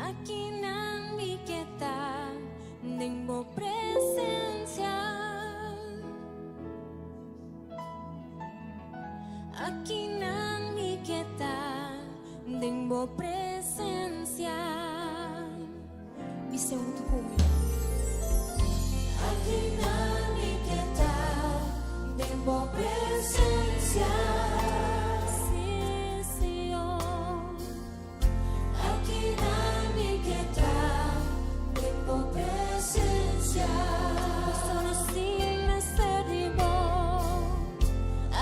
Akinan mi ke ta den bo presensia. Akinan mi ke ta den bo presensia. Bis'é huntu ku mi. Akinan mi ke ta den bo presensia. Sí, Señor. Akinan mi ke ta den bo presensia. Paso nos tin mester di bo.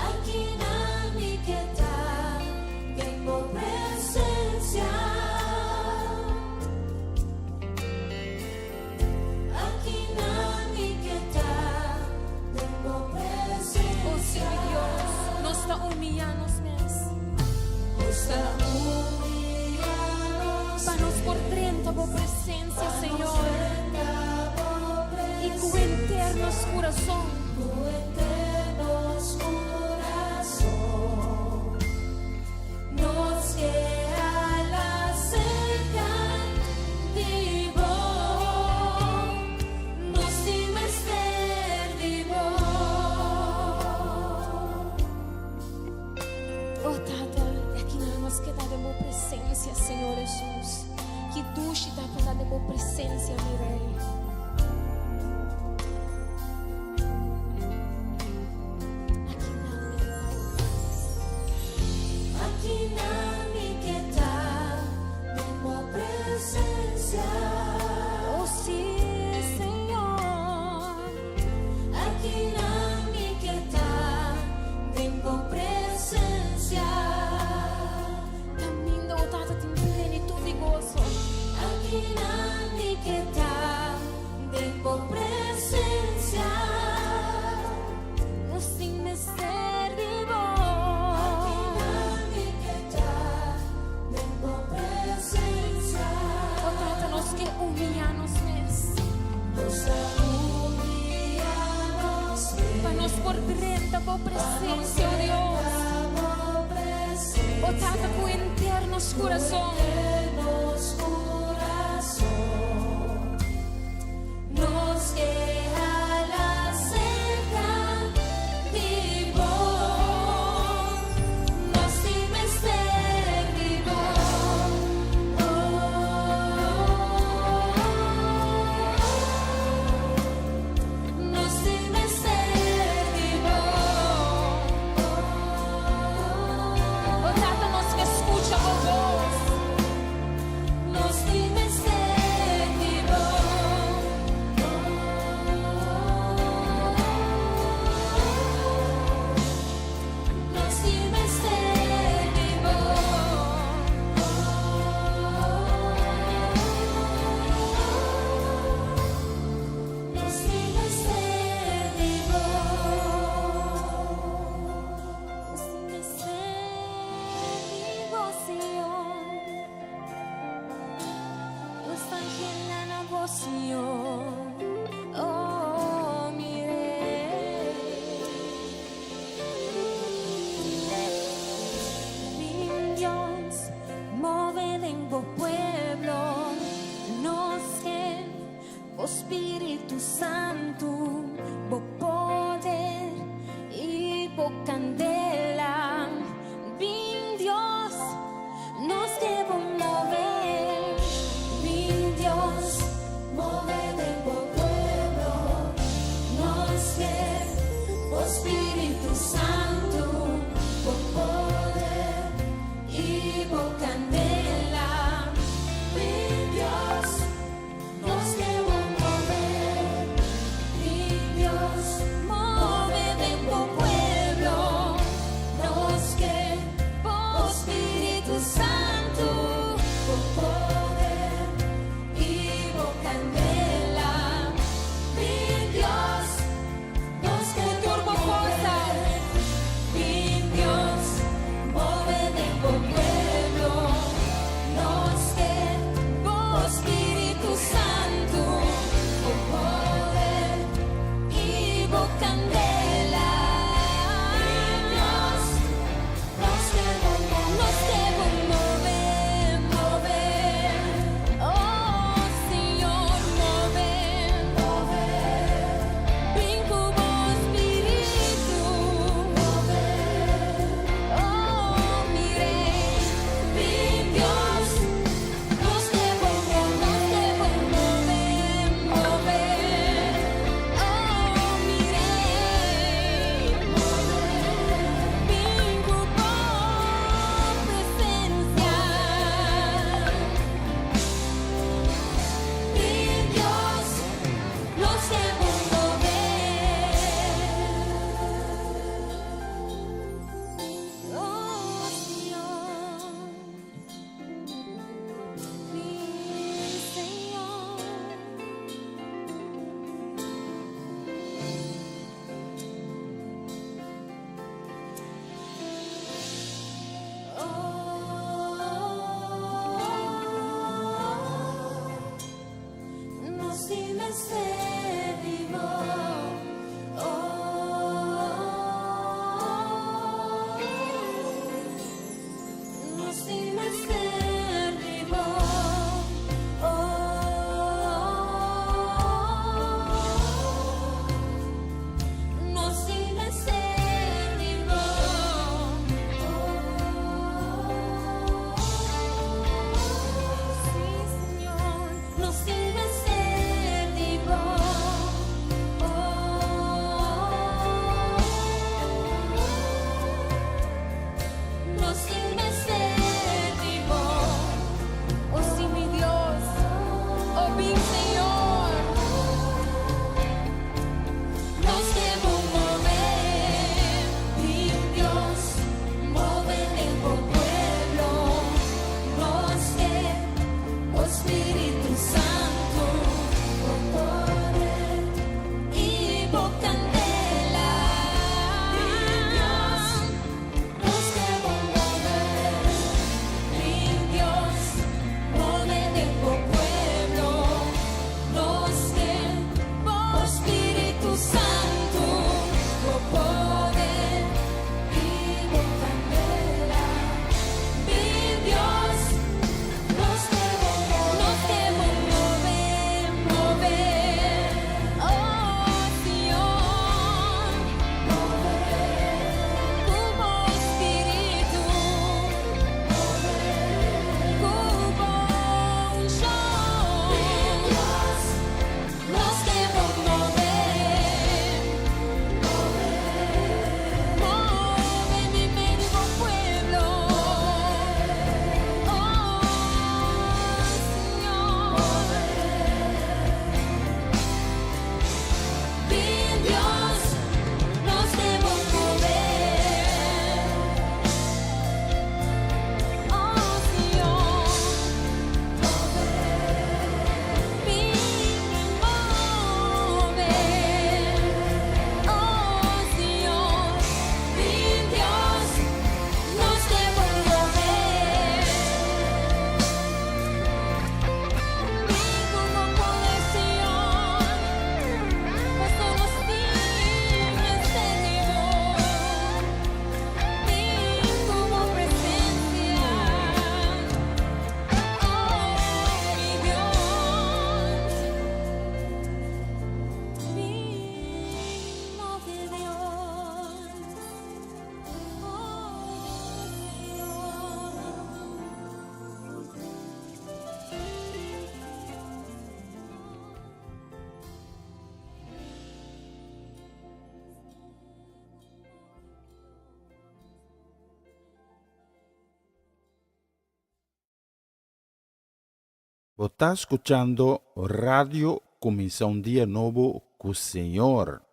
Akinan mi ke ta den bo presensia. Akinan mi ke ta den bo presensia. Oh sí, mi Dios, nos ta humiyá nos mes. Nos ta humiyá nos Pa nos por drenta bo presensia, Señor. I ku henter nos kurason. Ku henter nos kurason. Nos ke hala serka di bo. Nos tin mester di bo. Oh Tata, akinan nos ke ta den bo presensia, Señor Hesus. Ki dushi ta pa ta den bo presensia, mi Rei. Akinan mi ke ta, oh Dios. Akinan mi ke ta den bo presensia. Oh sí, Señor. Akinan mi ke ta den bo presensia. Kaminda, oh Tata, tin plenitut di goso. Akinan mi ke ta den bo presensia. Nos tin mester di bo. Akinan mi ke ta den bo presensia. Oh Tata, nos ke humiyá nos mes. Nos ta humiyá nos mes. Pa nos por drenta bo presensia, oh Dios. Oh Tata, ku henter nos kurason. Nos kurason. Nos ke hala serka di bo. Nos tin mester di bo. Oh, oh, Nos tin mester di bo. Oh Tata, nos ke skucha bo bos. Bo ta skuchando Radio Kuminsá un Dia Nobo ku Señor.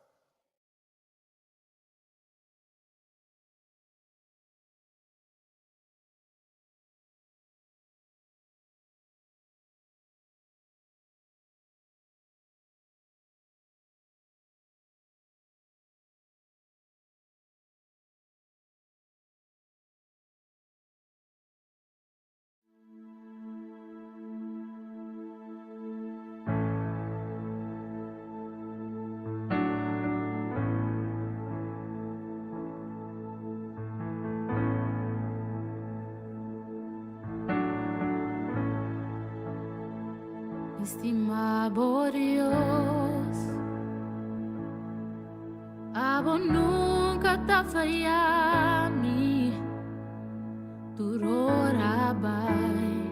Estima bo Dios, abo nunca ta faya mi. Tur ora bai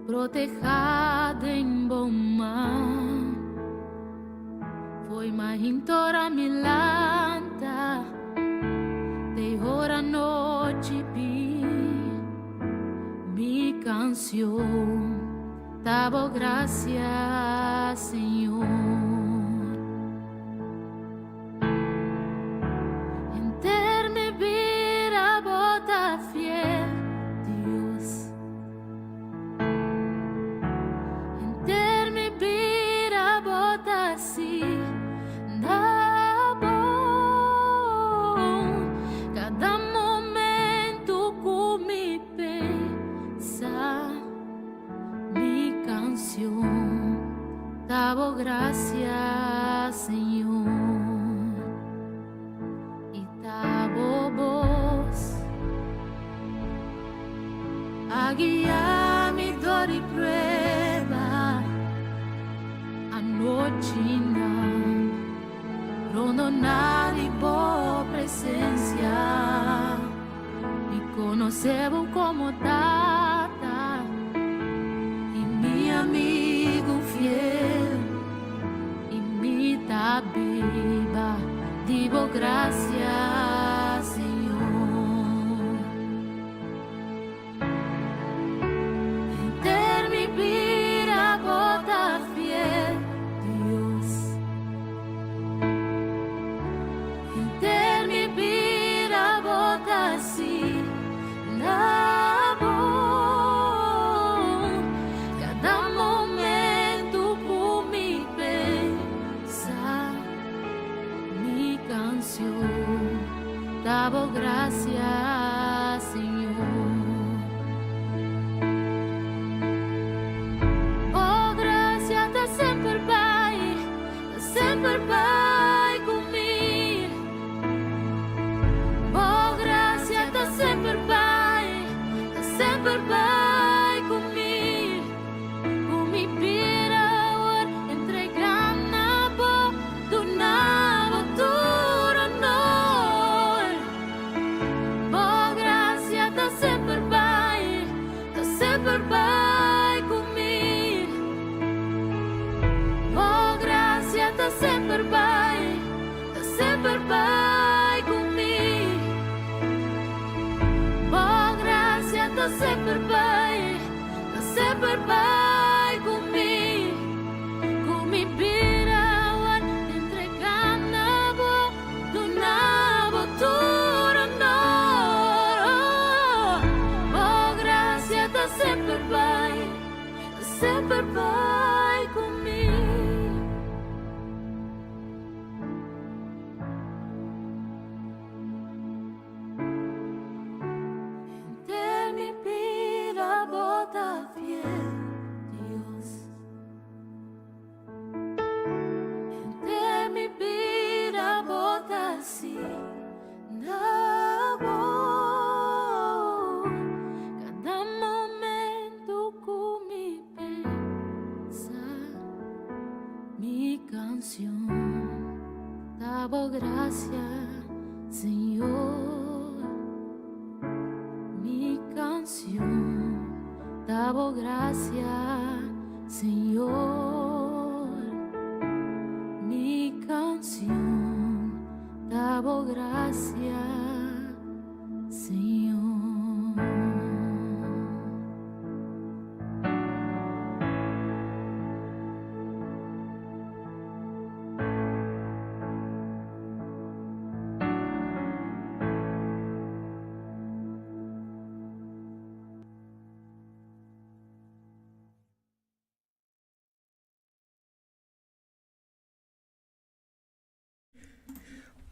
protehá den bo man. Foi mahintora mi lanta, te ora nochi bin. Mi canción ta bo gracia, Señor. Henter mi bida bo ta fiel, Dios. Henter mi bida bo ta asina bon. Cada momento cu mi pensa, mi canción ta bo gracia, Señor. Y ta bo voz a guia mi dor di prueba. Anochinan rondona di bo presencia. Mi conoce bo como tata y mi amigo fiel. Y mi ta biba di bo gracia, Señor. Henter mi bida bo ta fiel, Dios. Henter mi bida bo ta asina bon. Cada momento cu mi pensa, mi canción ta bo gracia, Señor. Bo gracia ta semper bai, ta semper bai cu mi. Bo gracia ta semper bai, ta semper bai cu mi. Cu mi bida awor entrega na bo, duna bo tur honor. Bo gracia ta semper bai, ta semper bai cu mi. Bo gracia ta semper bai, ta semper bai cu mi. Bo gracia ta semper bai, ta semper bai cu mi. Cu mi bida awor entrega na bo, duna bo tur honor. Oh, bo gracia ta semper bai, ta semper bai cu mi. Henter mi bida bo ta fiel, Dios. Henter mi bida bo ta asina bon. Cada momento cu mi pensa, mi canción ta bo gracia, Señor. Mi canción ta bo gracia, Señor. Mi canción ta bo gracia, Señor.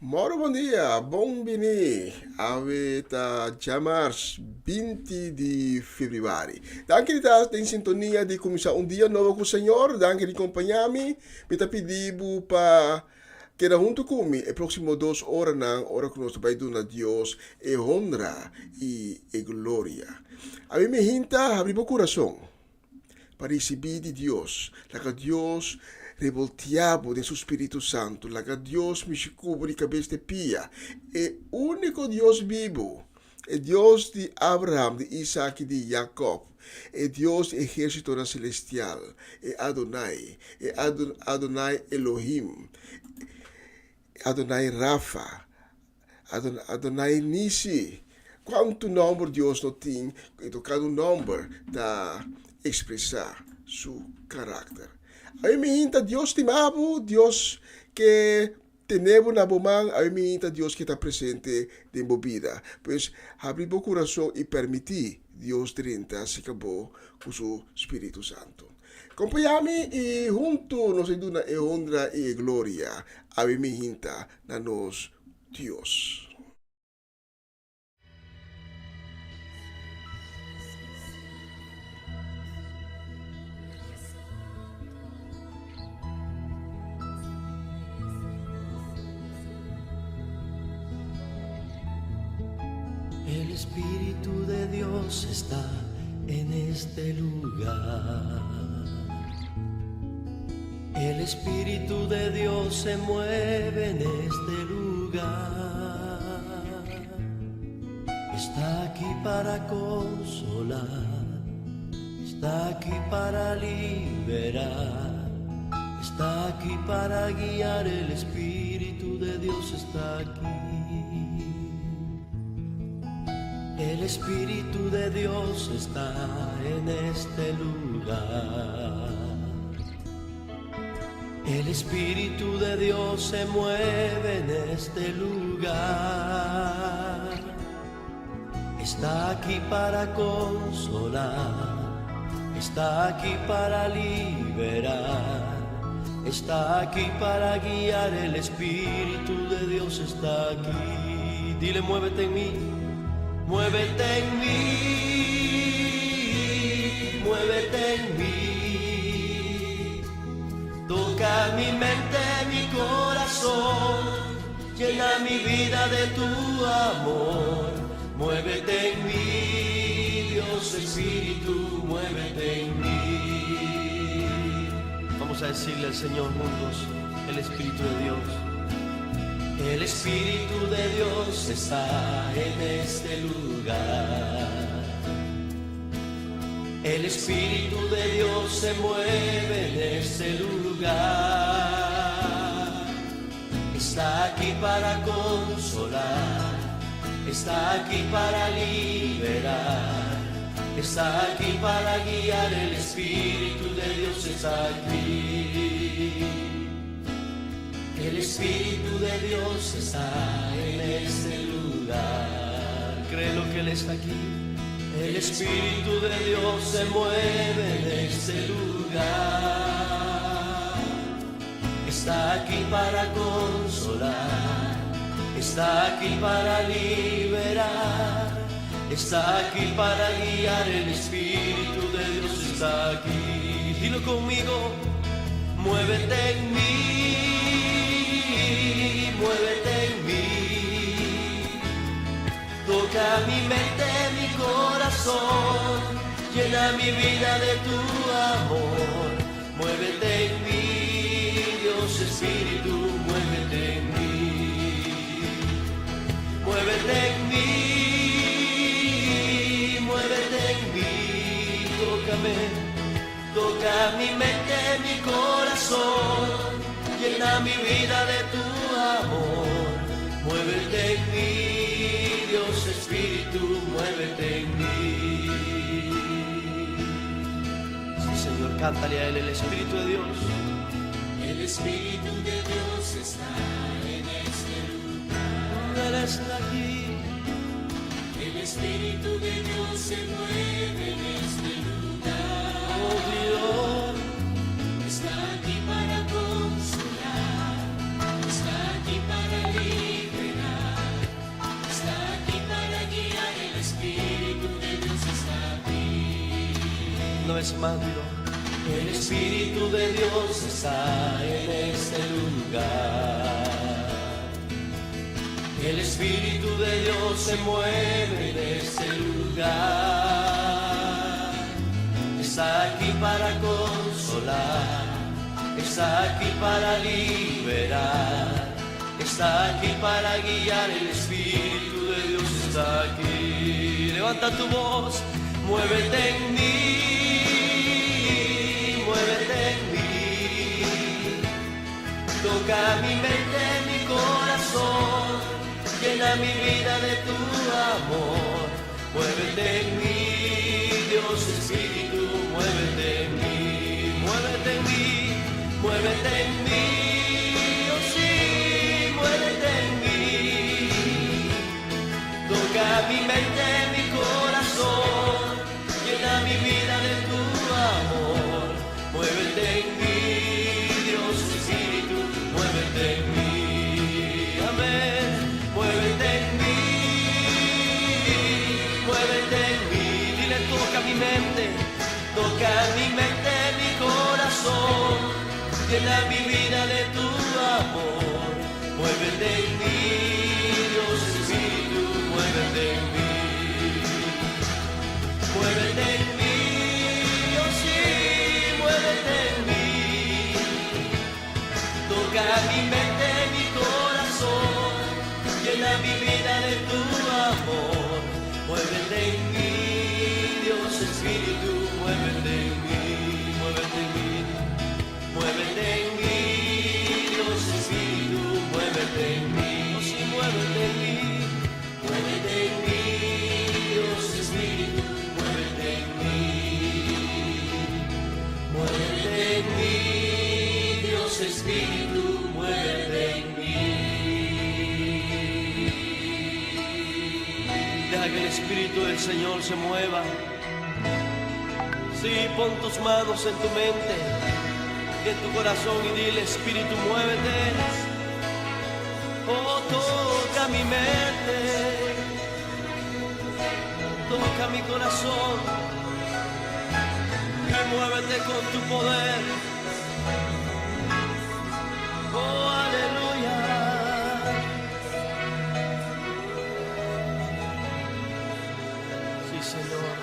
Moro bon dia, bon bini. Awe ta djamars 20 di febrüari. Danki di ta den sintonia di kuminsá un dia nobo ku Señor. Danki di kompañá mi. Mi ta pidi bo pa keda huntu ku mi e próksimo dos oranan ora ku nos ta bai duna Dios e honra i e gloria. Awe mi hinta habri bo kurason. pa risibí di Dios. Laga Dios revoltiá bo den su Spiritu Santu. Laga Dios mishi ku bo di kabes te pia. E úniko Dios bibu, e Dios di Abraham, di Isak i di Jakòb, e Dios di ehérsitonan selestial, e Adonai, e Adonai Elohim, Adonai Rafa, Adonai Nisi. Kuantu nòmber Dios no tin, i kada un nòmber ta ekspresá su karakter. Awe mi hinta Dios stima bo, Dios ke tene bo na bo man, awe mi hinta Dios ke ta presente den bo bida. Pues, habri bo kurason i permití Dios drenta serka bo ku su Spiritu Santu. Kompañá mi i huntu nos a duna e honra i e gloria awe mi hinta na nos Dios. El Espíritu de Dios está en este lugar. El Espíritu de Dios se mueve en este lugar. Está aquí para consolar, está aquí para liberar, está aquí para guiar. El Espíritu de Dios está aquí. El Espíritu de Dios está en este lugar. El Espíritu de Dios se mueve en este lugar. Está aquí para consolar, está aquí para liberar, está aquí para guiar. El Espíritu de Dios está aquí. Dile, muévete en mí, muévete en mí, muévete en mí. Toca mi mente, mi corazón, llena mi vida de tu amor. Muévete en mí, Dios Espíritu, muévete en mí. Vamos a decirle al Señor juntos, el Espíritu de Dios. El Espíritu de Dios está en este lugar. El Espíritu de Dios se mueve en este lugar. Está aquí para consolar, está aquí para liberar, está aquí para guiar. El Espíritu de Dios está aquí. El Espíritu de Dios está en este lugar. Créelo que Él está aquí. El Espíritu de Dios se mueve en este lugar. Está aquí para consolar, está aquí para liberar, está aquí para guiar. El Espíritu de Dios está aquí. Dilo conmigo, muévete en mí, muévete en mí. Toca mi mente, mi corazón, llena mi vida de tu amor. Muévete en mí, Dios Espíritu, muévete en mí. Muévete en mí, muévete en mí, tócame, toca mi mente, mi corazón, llena mi vida de tu amor. Muévete en mí, Dios Espíritu, muévete en mí. Sí, Señor, cántale a Él el Espíritu de Dios. El Espíritu de Dios está en este lugar. Él está aquí. El Espíritu de Dios se mueve en este lugar. Oh Dios. Está aquí para consolar, está aquí para liberar. Una vez más, dilo. El Espíritu de Dios está en este lugar. El Espíritu de Dios se mueve en este lugar. Está aquí para consolar, está aquí para liberar, está aquí para guiar. El Espíritu de Dios está aquí. Levanta tu voz, muévete en mí, muévete en mí. Toca mi mente, mi corazón, llena mi vida de tu amor. Muévete en mí, Dios Espíritu, muévete en mí, muévete en mí, muévete en mí, oh sí, muévete en mí. Toca mi mente, mi corazón, llena mi vida de tu amor. Muévete en mí, Dios Espíritu, muévete en mí. Amén. Muévete en mí, muévete en mí. Dile, toca mi mente, toca mi mente, mi corazón. Llena mi vida de tu amor. Muévete en mí, Dios Espíritu, muévete en mí. Muévete en mí, oh sí, muévete en mí. Toca mi mente, mi corazón, llena mi vida de tu amor. Muévete en mí, Dios Espíritu, muévete en mí, muévete en mí. Muévete en mí, Dios Espíritu, muévete en mí, oh sí, muévete en mí. Muévete en mí, Dios Espíritu, muévete en mí. Muévete en mí, Dios Espíritu, muévete en mí. Deja que el Espíritu del Señor se mueva. Sí, pon tus manos en tu mente y en tu corazón y dile, Espíritu, muévete. Oh, toca mi mente, toca mi corazón y muévete con tu poder. Oh, aleluya. Sí, Señor.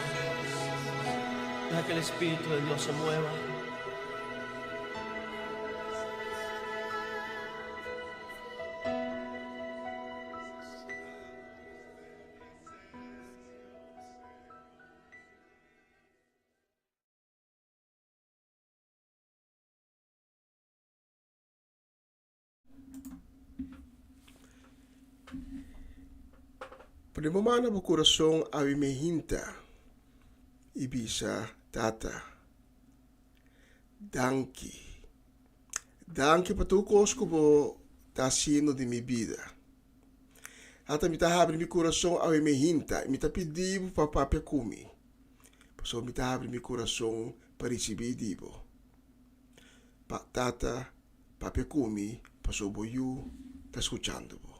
Deja que el Espíritu de Dios se mueva. Pone bo man na bo kurason awe meinta i bisa, Tata, danki. Danki pa tur kos ku bo ta hasiendo den mi bida. Tata, mi ta habri mi kurason awe meinta i mi ta pidi bo pa papia ku mi, pasobra mi ta habri mi kurason pa risibí di bo. Pa, Tata, papia ku mi, pasobra bo yu ta skuchando bo.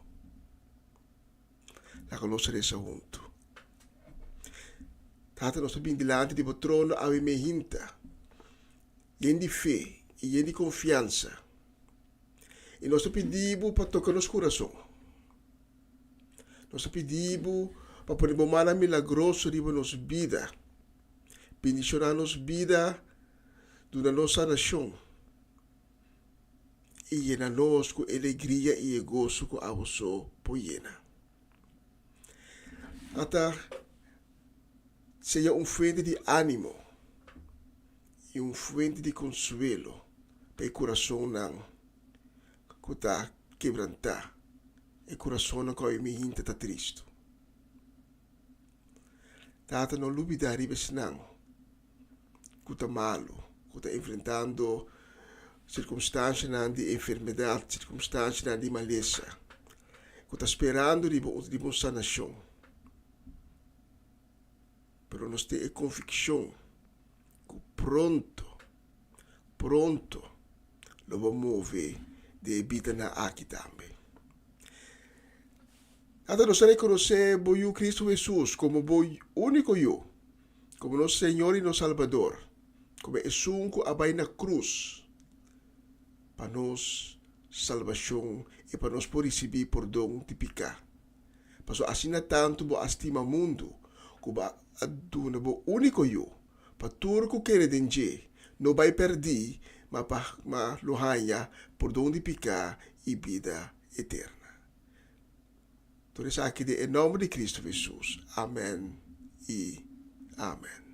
Laga nos resa huntu. Tata, nos ta bin dilanti di bo trono awe mehinta, yen di fe i yen di konfiansa. I nos ta pidi bo pa toka nos kurason. Nos ta pidi bo pa pone bo mannan milagroso riba nos bida, bendishoná nos bida, duna nos sanashon i yena nos ku e legria i e goso ku abo so por yena. Ata sea un fuente di ánimo i un fuente di konsuelo pa e kurasonnan ku ta kebrantá, e kurasonnan ku awe mihinta ta tristu. Tata, no lubidá riba esnan ku ta malu, ku ta enfrentando sirkunstansianan di enfermedat, sirkunstansianan di malesa, ku ta sperando riba un riba un sanashon. Pero nos tin e konvikshon ku pronto, pronto lo bo move den e bidanan aki tambe. Tata, nos ta rekonosé bo Yu Kristu Hesus komo bo úniko Yu, komo nos Señor i nos Salbador. Komo esun ku a bai na krus pa nos salbashon i pa nos por risibí pordon di piká. Pasobra asina tantu bo a stima mundu ku bo a duna bo úniko Yu, pa tur ku kere den dje no bai pèrdí, ma pa ma lo haña pordon di piká i bida eterna. Tur esaki den e nòmber di Kristu Hesus. Amèn i amèn.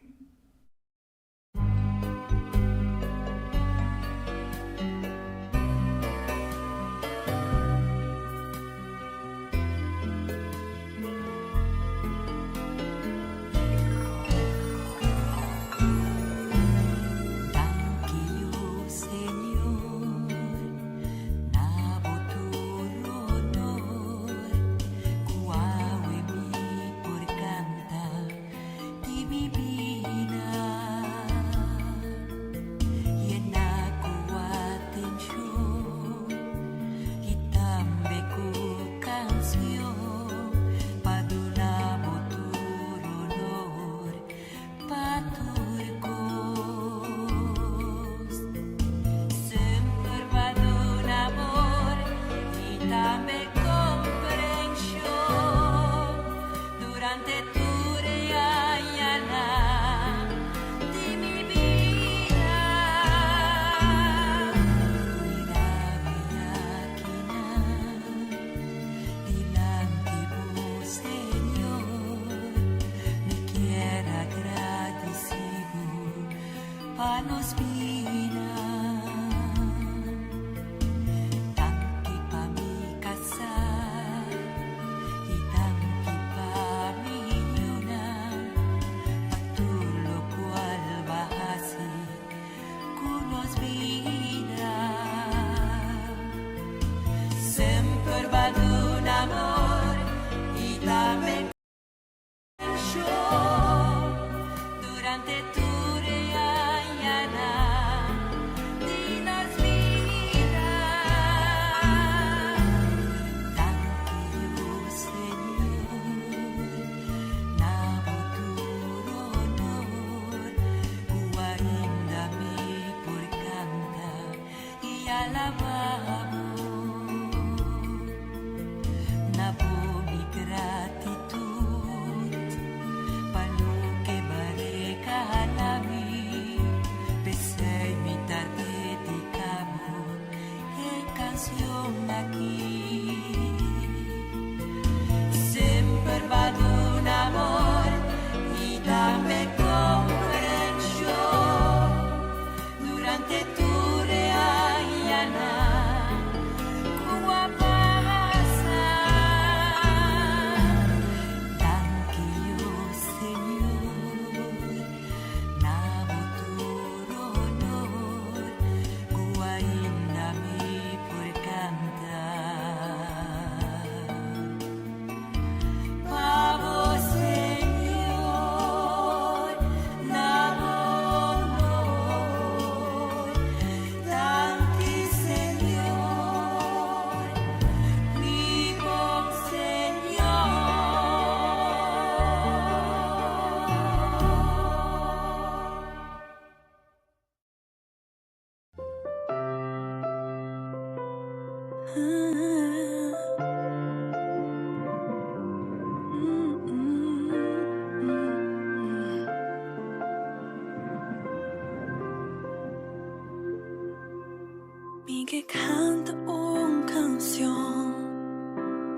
Mi ke kanta un kansion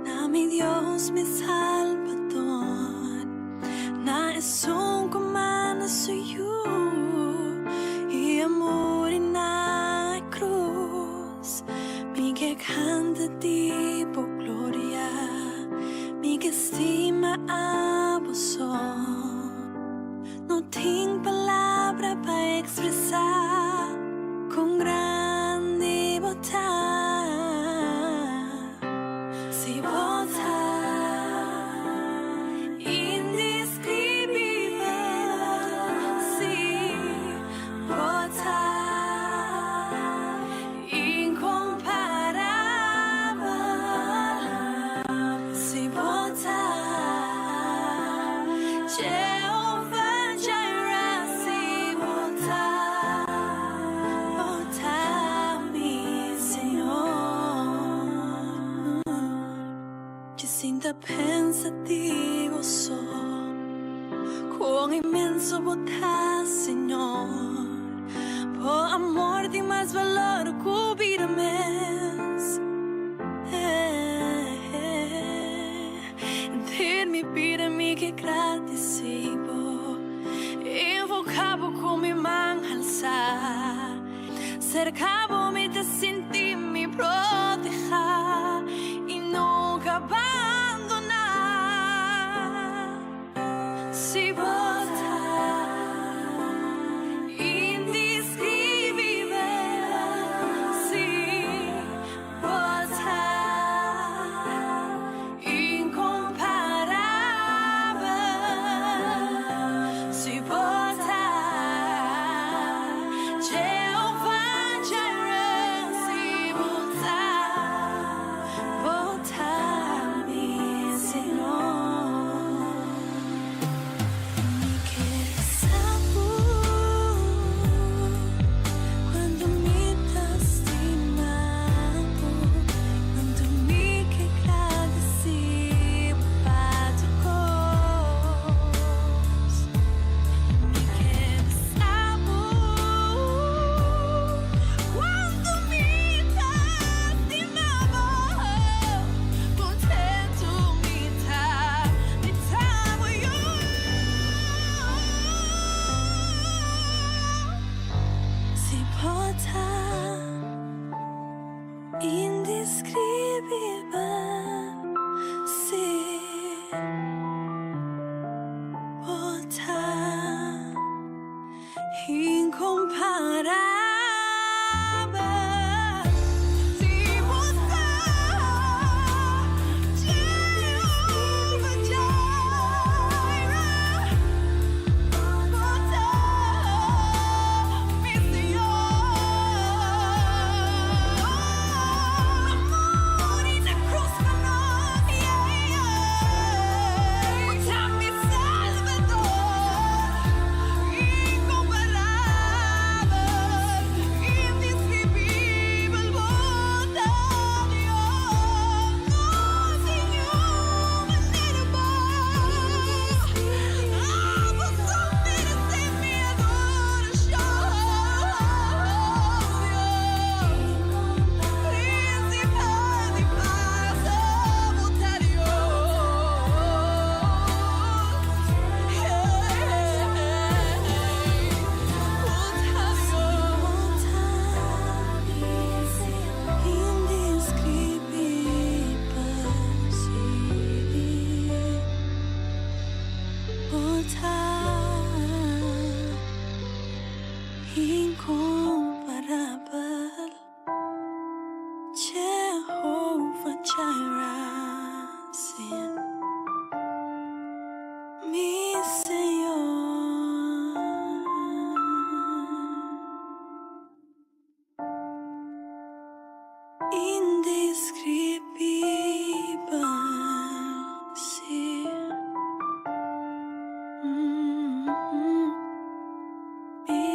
na mi Dios, mi Salbador, na esun ku manda su Yu i a muri na e krus. Mi ke kanta di bo gloria, mi ke stima abo so. No tin palabra pa ekspresá kon grandi bo ta. Si bo ta indeskribibel, si bo ta inkomparabel, si bo ta Jehovah Jireh, si bo ta. ta pensa di bo so, Kon inmenso bo ta, Señor. Bo amor tin mas balor ku bida mes. Den mi bida mi ke gradisí bo, Invoká bo ku mi man halsá. Serka bo mi ta sinti mi protehá i nunka bandoná. Si bo ta indeskribibel, si bo ta inkomparabel, si bo ta Jehová Jireh, si bo ta, bo ta mi Señor. Mi ke sa bo cuanto mi ta stima bo, cuanto mi ke gradeci bo pa tur cos. Mi ke sa bo cuanto mi ta stima bo, contento mi ta di ta bo yu. Si bo ta indescribibel, si bo ta incomparabel, si bo ta Jehovah Jireh, bo ta mi Señor. Amor na cruz pa nos, yeah, yeah. Bo ta mi Salvador, incomparabel, indescribibel, bo ta Dios. No tin niun manera bo, abo so merece mi adoracion, Dios. Príncipe di paz, bo ta Dios. Hey, bo ta Dios. Indescribibel, si bo ta incomparabel, Jehovah Jireh, si mi Señor. Indescribibel, si mi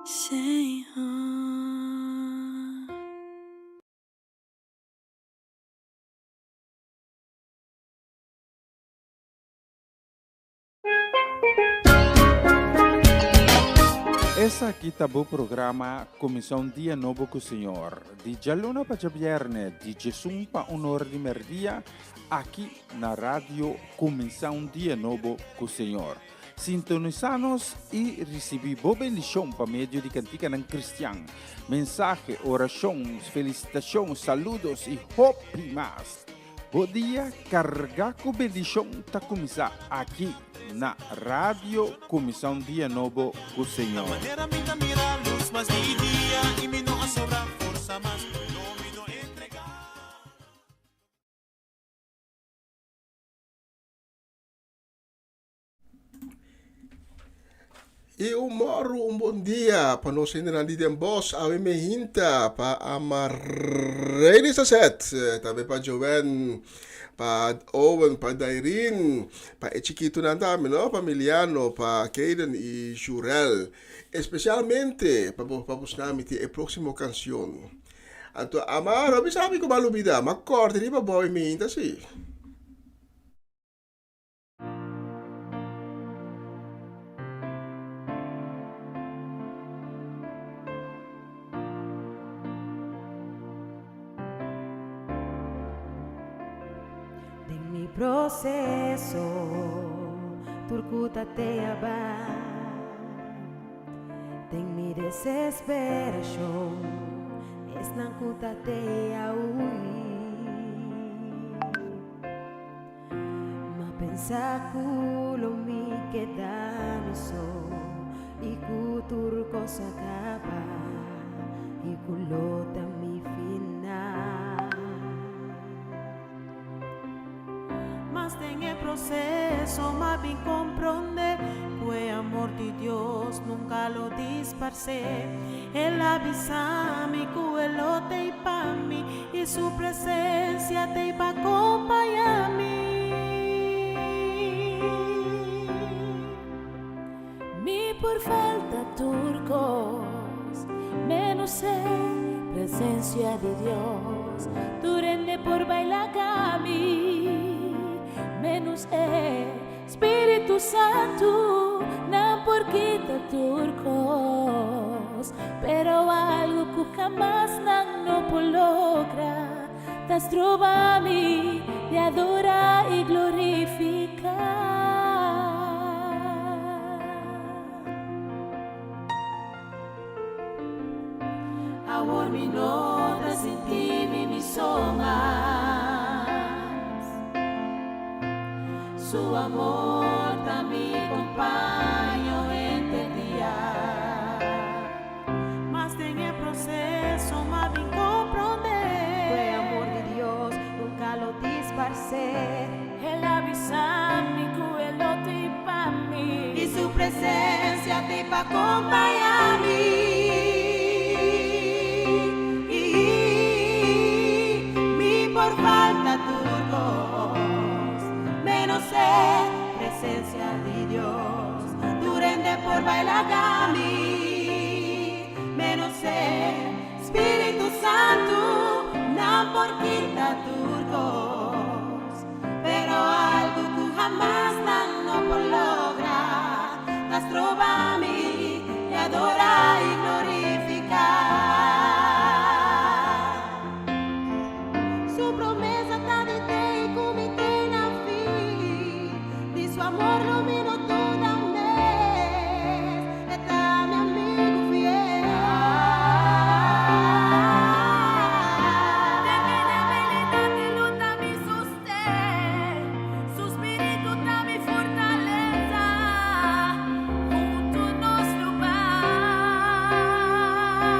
Señor. Esaki ta bo programa Kuminsá un Dia Nobo ku Señor, di djaluna pa djabièrnè, di djesun pa un ora di mèrdia, aki na Radio Kuminsá un Dia Nobo ku Señor. Sintonisá nos i risibí bo bendishon pa medio di kantikanan kristian, mensahe, orashon, felisitashon, saludos i hopi mas. Bo dia carga cu bendicion ta cuminsa aki na Radio Cuminsa un Dia Nobo cu Señor. I un mòru, un bon dia pa nos hendenan di Den Bosch. Awe me hinta pa Amarely Sasset, tambe pa Joanne, pa Owen, pa Dairin, pa e chikitunan tambe, no? Pa Miliano, pa Kaden i Jurel. Espesialmente pa bo, pa busca mi tin e próximo kanshon. Anto ama no bisa mi ku m'a lubida, m'a kòrda riba bo i minta si. Den mi proceso tur ku ta te aba Den mi desesperacion esnan ku ta te a hui Ma pensa ku lo mi keda mi so i ku tur kos a kaba i ku lo ta mi final. Mas den e proseso m'a bin komprondé ku e amor di Dios nunka lo disparsé. El a bisa mi ku e lo t'ei pa mi i su presensia t'ei pa kompañá mi. Mi por falta tur kos, menos e presencia di Dios. Tur hende por baila kami, menos e Spiritu Santu. Nan por kita tur kos, pero algo ku hamas nan no por logra, ta stroba mi di adora i glorifica. Awor mi no ta sinti mi mi so mas. Su amor ta mi compaño henter dia. Mas den e proceso m'a bin comprende. Cu e amor di Dios nunca lo disparce. El a bisa mi cu e lo t'ey pa mi. Y su presencia t'ey pa compaña mi. Mi por falta tur cos, menos e presencia di Dios. Tur hende por baila mi, menos e Spiritu Santu, nan por kita tur cos, pero algo cu hamas nan no por logra, ta stroba mi di adora y glorifica. Su promesa ta di te y cu mi te na fin, di su amor lo mi no duda mes, e ta mi amigo fiel. Den mi debilidad e lo ta mi sosten, su spiritu ta mi fortaleza, hunto nos lo bai.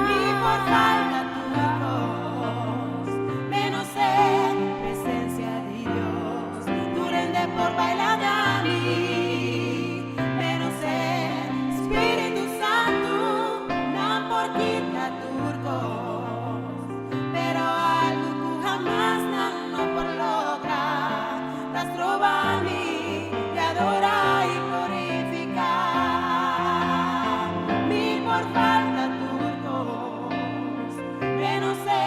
Mi por falta tur cos, menos e presencia di Dios. Tur hende por baila mi, menos e Spiritu Santu, nan por kita tur cos, pero algo cu hamas nan no por logra, ta stroba mi di adora y glorifica. Mi por falta tur cos, menos e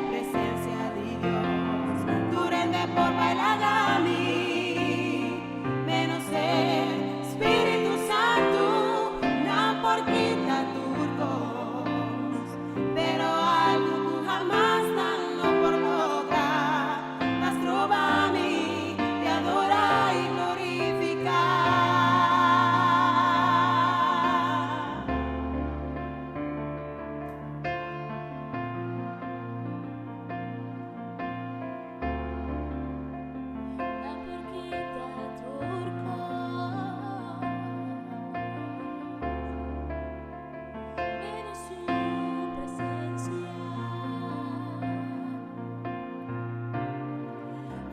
presencia di Dios. Tur hende por baila mi, menos e Spiritu Santu, nan por kita tur cos, pero algo cu hamas nan no por logra, ta stroba mi di adora y glorifica. Nan por kita tur cos, menos su presencia.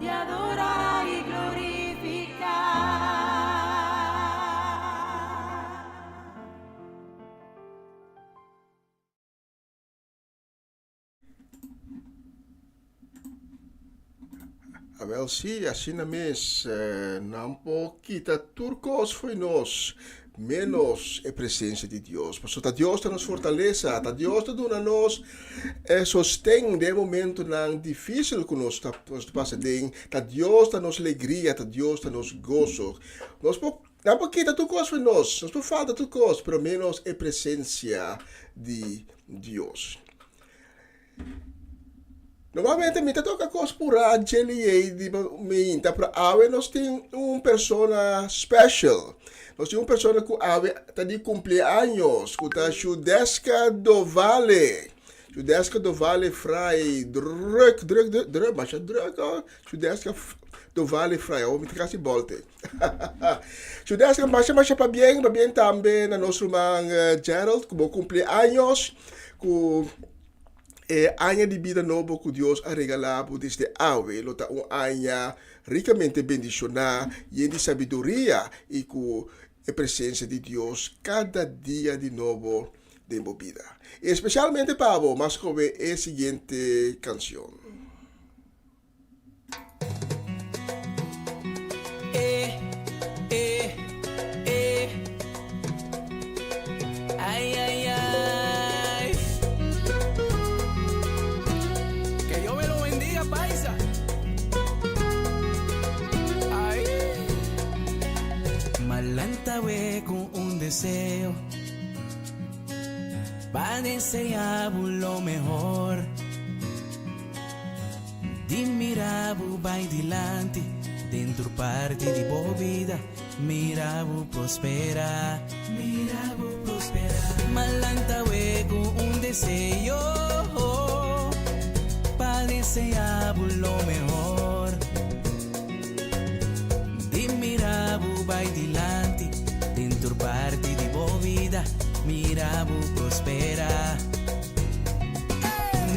Di adora y glorifica. Awel sí, asina mes, nan por kita tur kos fo'i nos. Ménos e presensia di Dios. Pasobra ta Dios ta nos fortalesa, ta Dios ta duna nos e sosten den e momentonan difísil ku nos ta pasa den. Ta Dios ta nos legria, ta Dios ta nos goso. Nos por, nan por kita tur kos for nos, nos por falta tur kos, pero ménos e presensia di Dios. Normalmente mi ta toca cos pura jelly ei di meinta, pero awe nos tin un persona special. Nos tin un persona cu awe ta di cumpleaños, cu ta Shudeska Dovale. Shudeska Dovale Frei, druk, druk, druk, druk, masha druk hoor. Shudeska Dovale Frei, awo mi ta casi bolte. Shudeska, masha, masha pabien, pabien tambe na nos ruman Gerald, cu bo cumpleaños, cu E aña di bida nobo ku Dios a regalá bo desde awe lo ta un aña rikamente bendishoná, yen di sabiduria i ku e presensia di Dios kada dia di nobo den bo bida. I espesialmente pa bo, mas skohe e siguiente kansion. Eh, eh, eh. Ay, ay, ay. Que Dios me lo bendiga, paisa. Ay. M'a lanta awe cu un deseo. Pa desea bo lo mehor. Di mira bo bai dilanti den tur parti di bo bida, mira bo prospera, mira bo prospera. M'a lanta awe cu un deseo pa desea bo lo mehor. Di mira bo bai dilanti den tur parti di bo bida, mira bo prospera.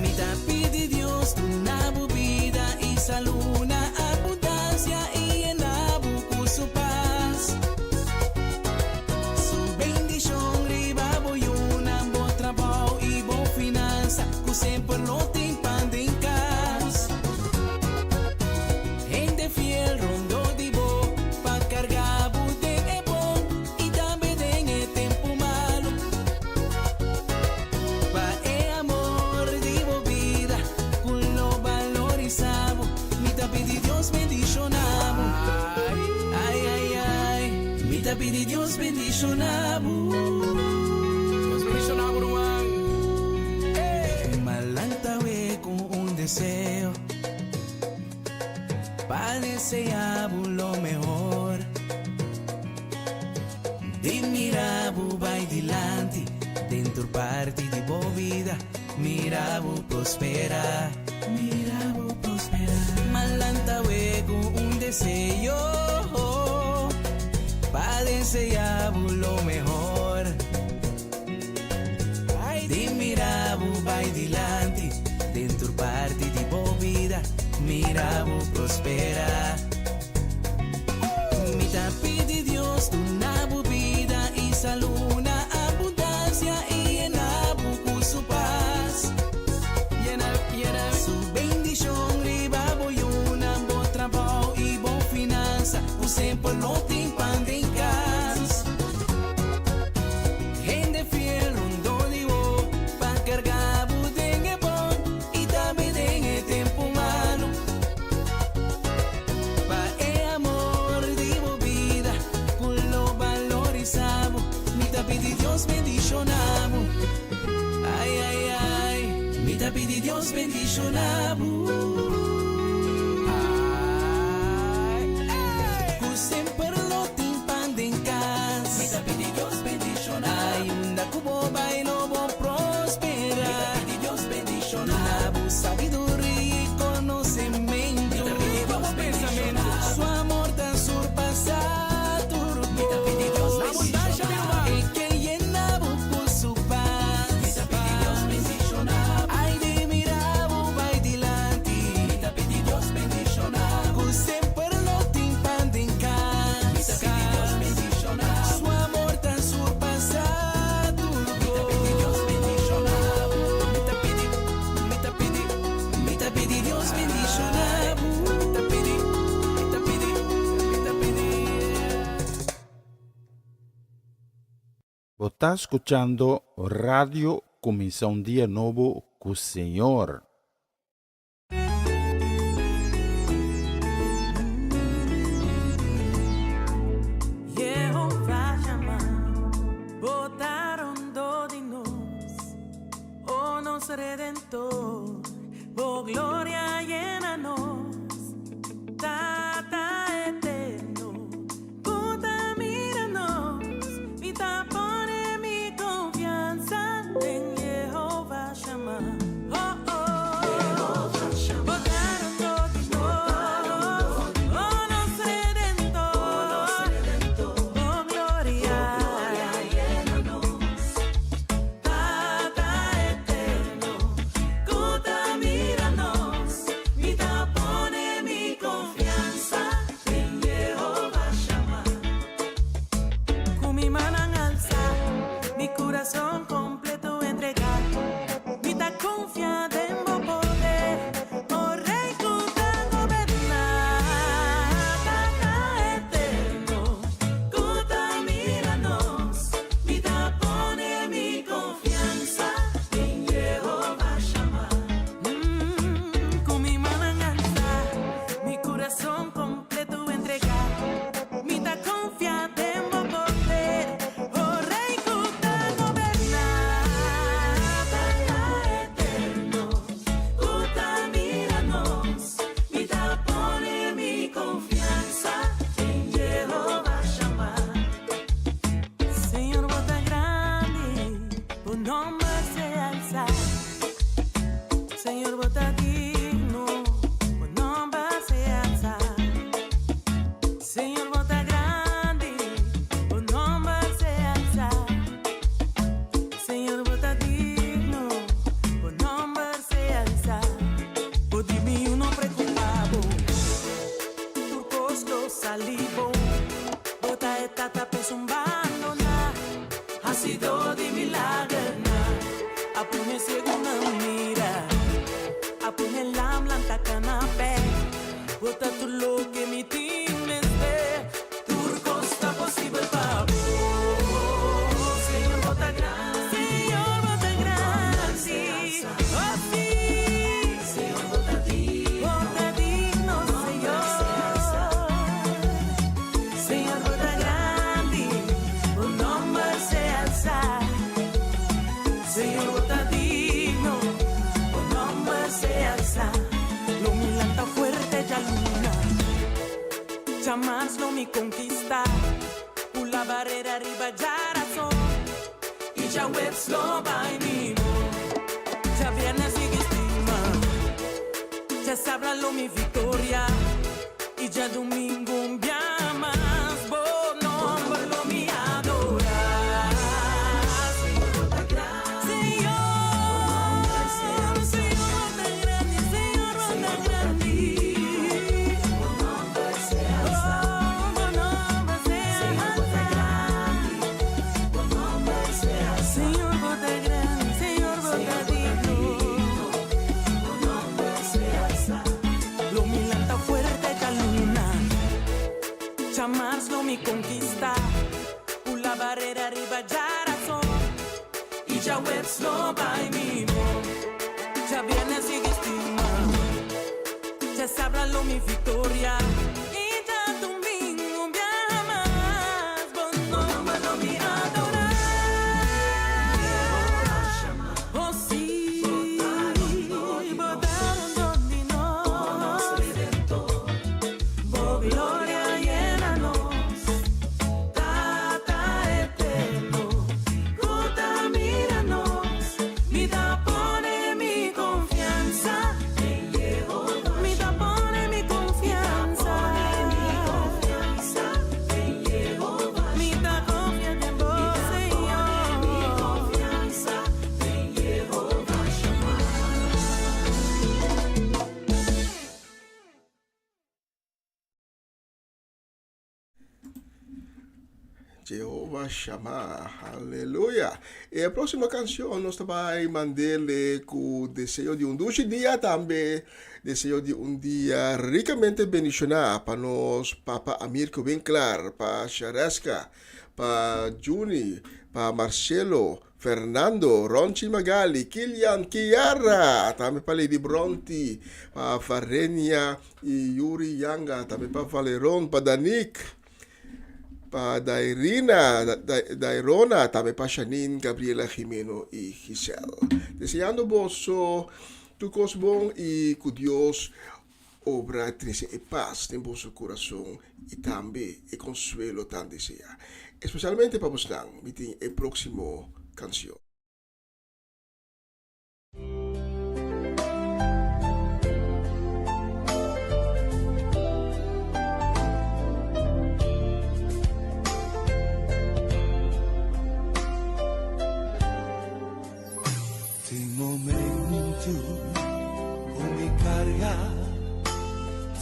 Mi ta pidi Dios duna bo bida i salú na abundansia i yena bo ku su pas. Su bendishon riba bo yunan, bo trabou i bo finansa, ku semper lo tin pan den kas. Hende fiel rondó di bo pa karga bo den e bon i tambe den e tempu malu. Pa e amor di bo bida ku lo balorisa bo, mi ta pidi Dios bendishona bo. Ai, ai, ai, mi ta pidi Dios bendishona bo. Dios bendishona bo, ruman. M'a lanta awe ku un deseo. Pa desea bo lo mehor. Di mira bo bai dilanti den tur parti di bo bida, mira bo prospera, mira bo prospera. M'a lanta awe cu un deseo pa desea bo lo mehor. Di mira bo bai dilanti den tur parti di bo bida, mira bo prospera. Mi ta pidi Dios duna bo bida i salú na abundansia i yena bo ku su pas. Su bendishon riba bo yunan, bo trabou i bo finansa, ku semper lo tin pan den kas. Hende fiel rondó di bo pa karga bo den e bon i tambe den e tempu malu. Pa e amor di bo bida ku lo balorisa bo, mi ta pidi Dios bendishona bo. Ai, ai, ai, mi ta pidi Dios bendishona bo. Ai, ai. Ku semper lo tin pan den kas. Mi ta pidi Dios bendishona. Ai, unda ku bo bai lo bo prospera. Mi ta pidi Dios bendishona. Duna bo sabiduria i konosementu. Mi ta pidi Dios bendishona. Su amor ta surpasá tur kos. Mi ta pidi Dios bendishona. E ke yena bo ku su pas. Mi ta pidi Dios bendishona. Ai di mira bo bai dilanti. Mi ta pidi Dios bendishona. Ku semper lo tin pan den kas. Mi ta pidi Dios bendishona. Su amor ta surpasá tur kos. ta skuchando Radio Kuminsá un Dia Nobo ku Señor. Jehová yama, bo ta rondó di nos, oh nos Redentor, bo gloria yena nos. Tata eterno, bo ta mira nos, mi ta pone mi confianza den Jehová Shammah. Oh, oh. Bo ta rondó di nos, oh nos Redentor, bo gloria yena nos. Tata eterno, cu ta mira nos, mi ta pone mi confianza den Jehová Shammah. Cu mi mannan alsa, mi curason completo entrega, mi ta confia den bo poder, oh Rey cu ta goberna. Tata eterno, cu ta mira nos, mi ta pone mi confianza den Jehová Shammah. Cu mi mannan alsa, mi curason completo entrega, mi ta confia den bo poder, oh Rey cu ta goberna. Tata eterno, cu ta mira nos, mi ta pone mi confianza den Jehová Shammah. Señor, bo ta grandi, bo nomber sea alsa. Señor, bo ta digno, bo nomber sea alsa. Señor, bo ta grandi, bo nomber sea alsa. Señor, bo ta digno, bo nomber sea alsa. Bo di mi no preocupa bo, tur cos lo sali bon. Bo ta e tata pa esun bandona, hacido di milagernan. A pone ciegunan mira, a pone lam lanta cana bek. Bo ta tur loke mi tin mester, tur cos ta posibel pa bo. Señor, bo ta grandi, Señor, bo ta grandi. Oh, si. Señor, bo ta digno, bo ta digno, Señor. Señor, bo ta grandi, bo nomber sea alsa. Señor, bo ta digno, bo nomber sea alsa. Lo mi lanta fuerte djaluna, djamars lo mi conquista. Pula barera riba djarason, y djaweps lo bay mimo. Djabierne sigui stima, djasabra lo mi victoria, y djadumingo un bia mas, bo nomber lo mi adora. Señor, bo ta grandi, Señor, Señor, bo ta grandi, Señor, bo ta grandi. Oh, bo nomber sea alsa. Señor, bo ta grandi, Señor, bo ta digno. Lo mi lanta fuerte djaluna, djamars lo mi conquista. Pula barera riba djarason, y djaweps lo bay mimo. Djabierne sigui stima, djasabra lo mi victoria, y djadumingo un bia mas, bo nomber lo mi adora. Oh si, bo ta rondó di nos, bo gloria yena nos. Tata eterno, cu ta mira nos, mi ta pone mi confianza den Jehová. Mi ta pone mi confianza. Mi ta confia den bo, Señor. Mi confianza den Jehová Shammah. Jehová Shammah, aleluya. E próximo canción nos ta bay mandele cu deseo di un dushi dia tambe deseo di un dia ricamente bendiciona pa nos papa Amirko Winklar, pa Shareska. pa Juni, pa Marcelo, Fernando, Ronchi Magali, Kilian, Kiara, tambe pa Lady Bronti, pa Farenia y Yuri Yanga, tambe pa Valeron, pa Danik, pa Dairina, Dairona, tambe pa Janine, Gabriela Jimeno y Giselle. Deseando boso tur cos bon y cu Dios obra trece e paz den boso curason y tambe e consuelo tan desea. Especialmente pa bosnan, mi tin e proximo cancion. Tin momento ku mi karga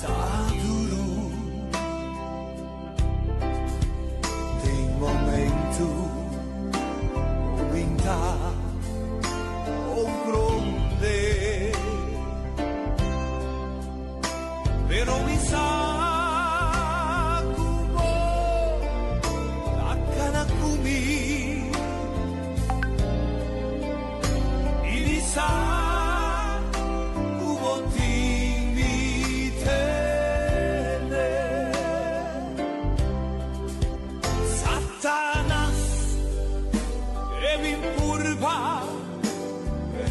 ta duru. Tin momento ku mi ta komprondé. Pero mi sa ku bo ta kana ku mi. I mi sa ku bo tin mi tene. Satanas ke bin purba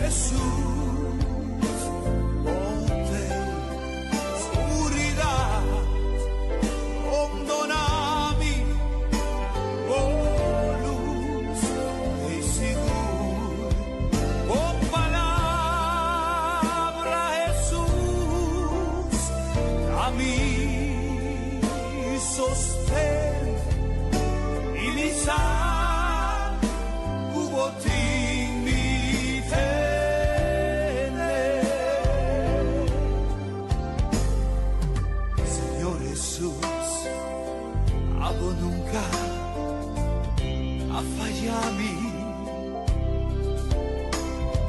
Jesús, bo t'ei skuridat rondona mi, bo lus t'ei sigur. Bo palabra Jesús ta mi sosten i mi sa ku bo tin mi tene. Señor Jesús, abo nunka a faya mi.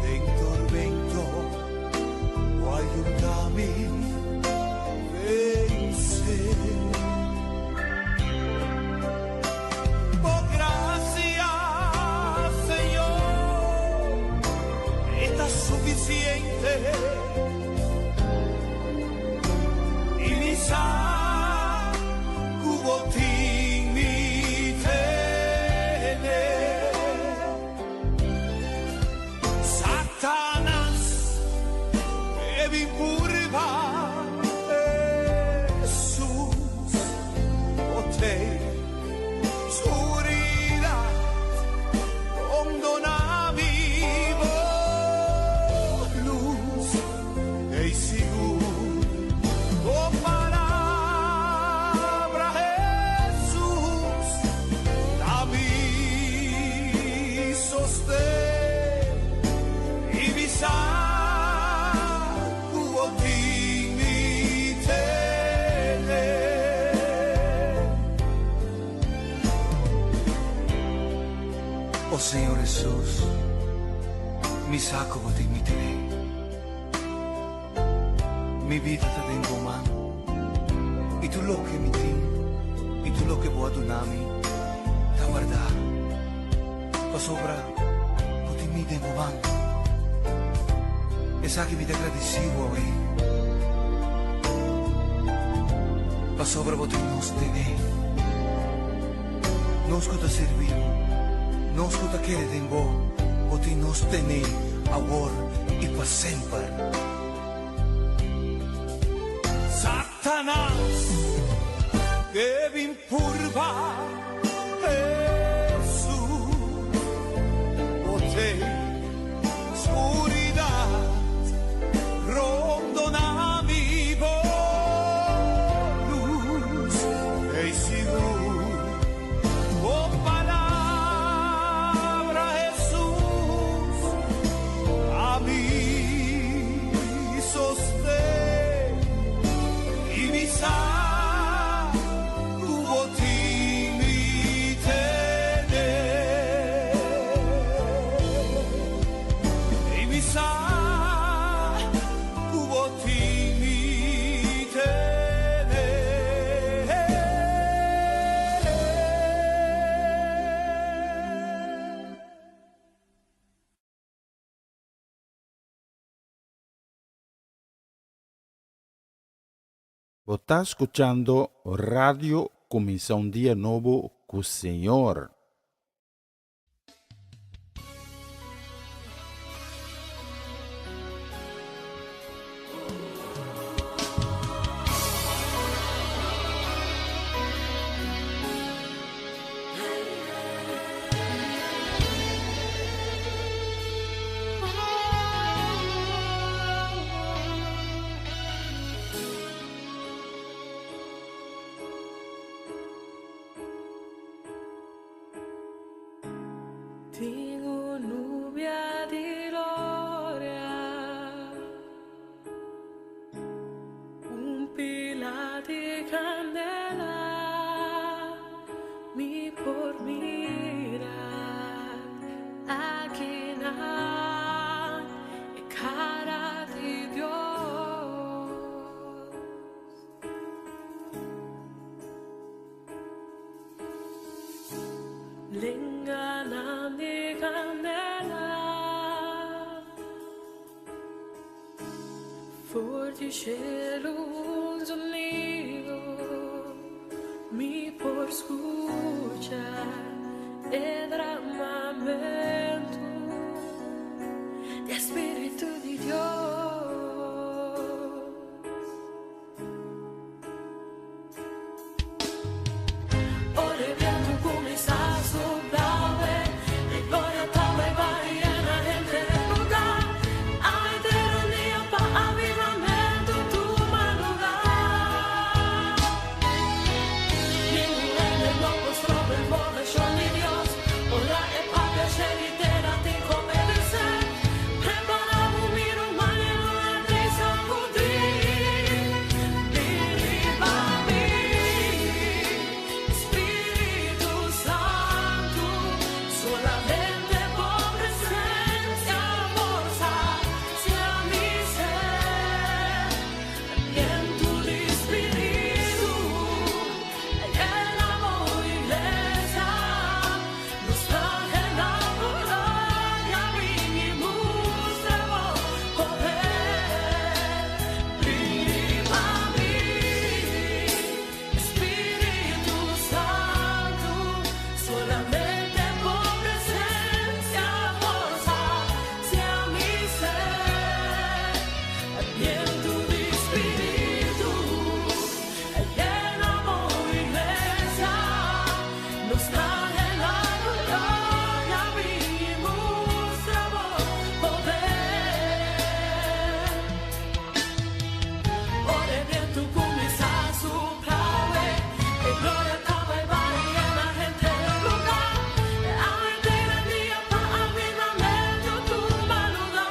Den tormento, bo a yuda mi vense. Bo grasia, Señor, ta sufisiente. I mi sa ku bo tin mi tene. Satanas ke bin purba Jesús, bo t'ei skuridat rondona mi, bo lus t'ei sigur. Bo palabra Jesús ta mi sosten i mi sa ku bo tin mi tene. O Señor Jesús, mi sa ku bo tin mi tene. Mi bida ta den bo man. I tur loke mi tin, i tur loke bo a duna mi, ta wardá. Pasobra bo tin mi den bo man. Esaki mi ta gradisí bo awe. Pasobra bo tin nos tene. Nos ku ta sirbi bo, nos ku ta kere den bo, bo tin nos tene awor i pa semper. Satanas ke bin purba Jesús, bo t'ei skuridat rondona mi, bo lus t'ei sigur. Bo palabra Jesús ta mi sosten i mi sa ku bo tin Bo ta skuchando Radio Kuminsá un Dia Nobo ku Señor. Tin un nubia di gloria, un pila di candela, mi por mira akinan e cara di Dios. Lenganan di candela, For di cielo un zonido, mi por scucha e dramamento di Spiritu di Dios. Ora e bientu kuminsá supla awe, e gloria ta bai bai yena henter e lugá. A henter un dia pa avivamentu tuma lugá. Ningun hende no por stroba e moveshon di Dios. Ora e papia sheri tera tin ku obedesé. Prepará bo mira un mane luna tin sakudí. Bin riba mi, Spiritu Santu, solamente bo presensia por sacia mi sed. Bientu di Spiritu, llena bo iglesia, nos ta anhelá bo gloria, bin i mustra bo poder. Bin riba mi, Spiritu Santu, solamente bo presensia por sacia mi sed. Bientu di Spiritu, llena bo iglesia, nos ta anhelá bo gloria, bin i mustra bo poder. Ora e bientu kuminsá supla awe, e gloria ta bai bai yena henter e lugá. A henter e dia pa avivamentu tuma lugá.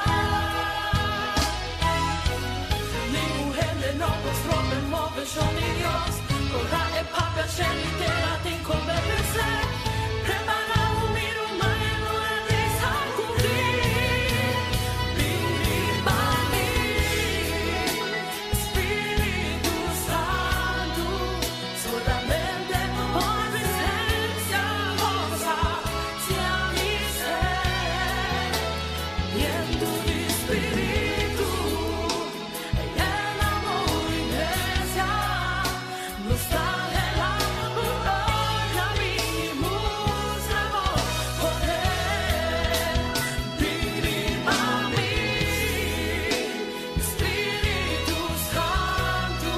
Ningun hende no por stroba e moveshon di Dios. Ora e papia shelu i tera tin ku obedesé. Prepará bo mira un mane luna tin sakudí. Bin riba mi, Spiritu Santu, solamente bo presensia por sacia mi sed. Bientu di Spiritu, llena bo iglesia, nos ta anhelá bo gloria, bin i mustra bo poder. Bin riba mi, Spiritu Santu,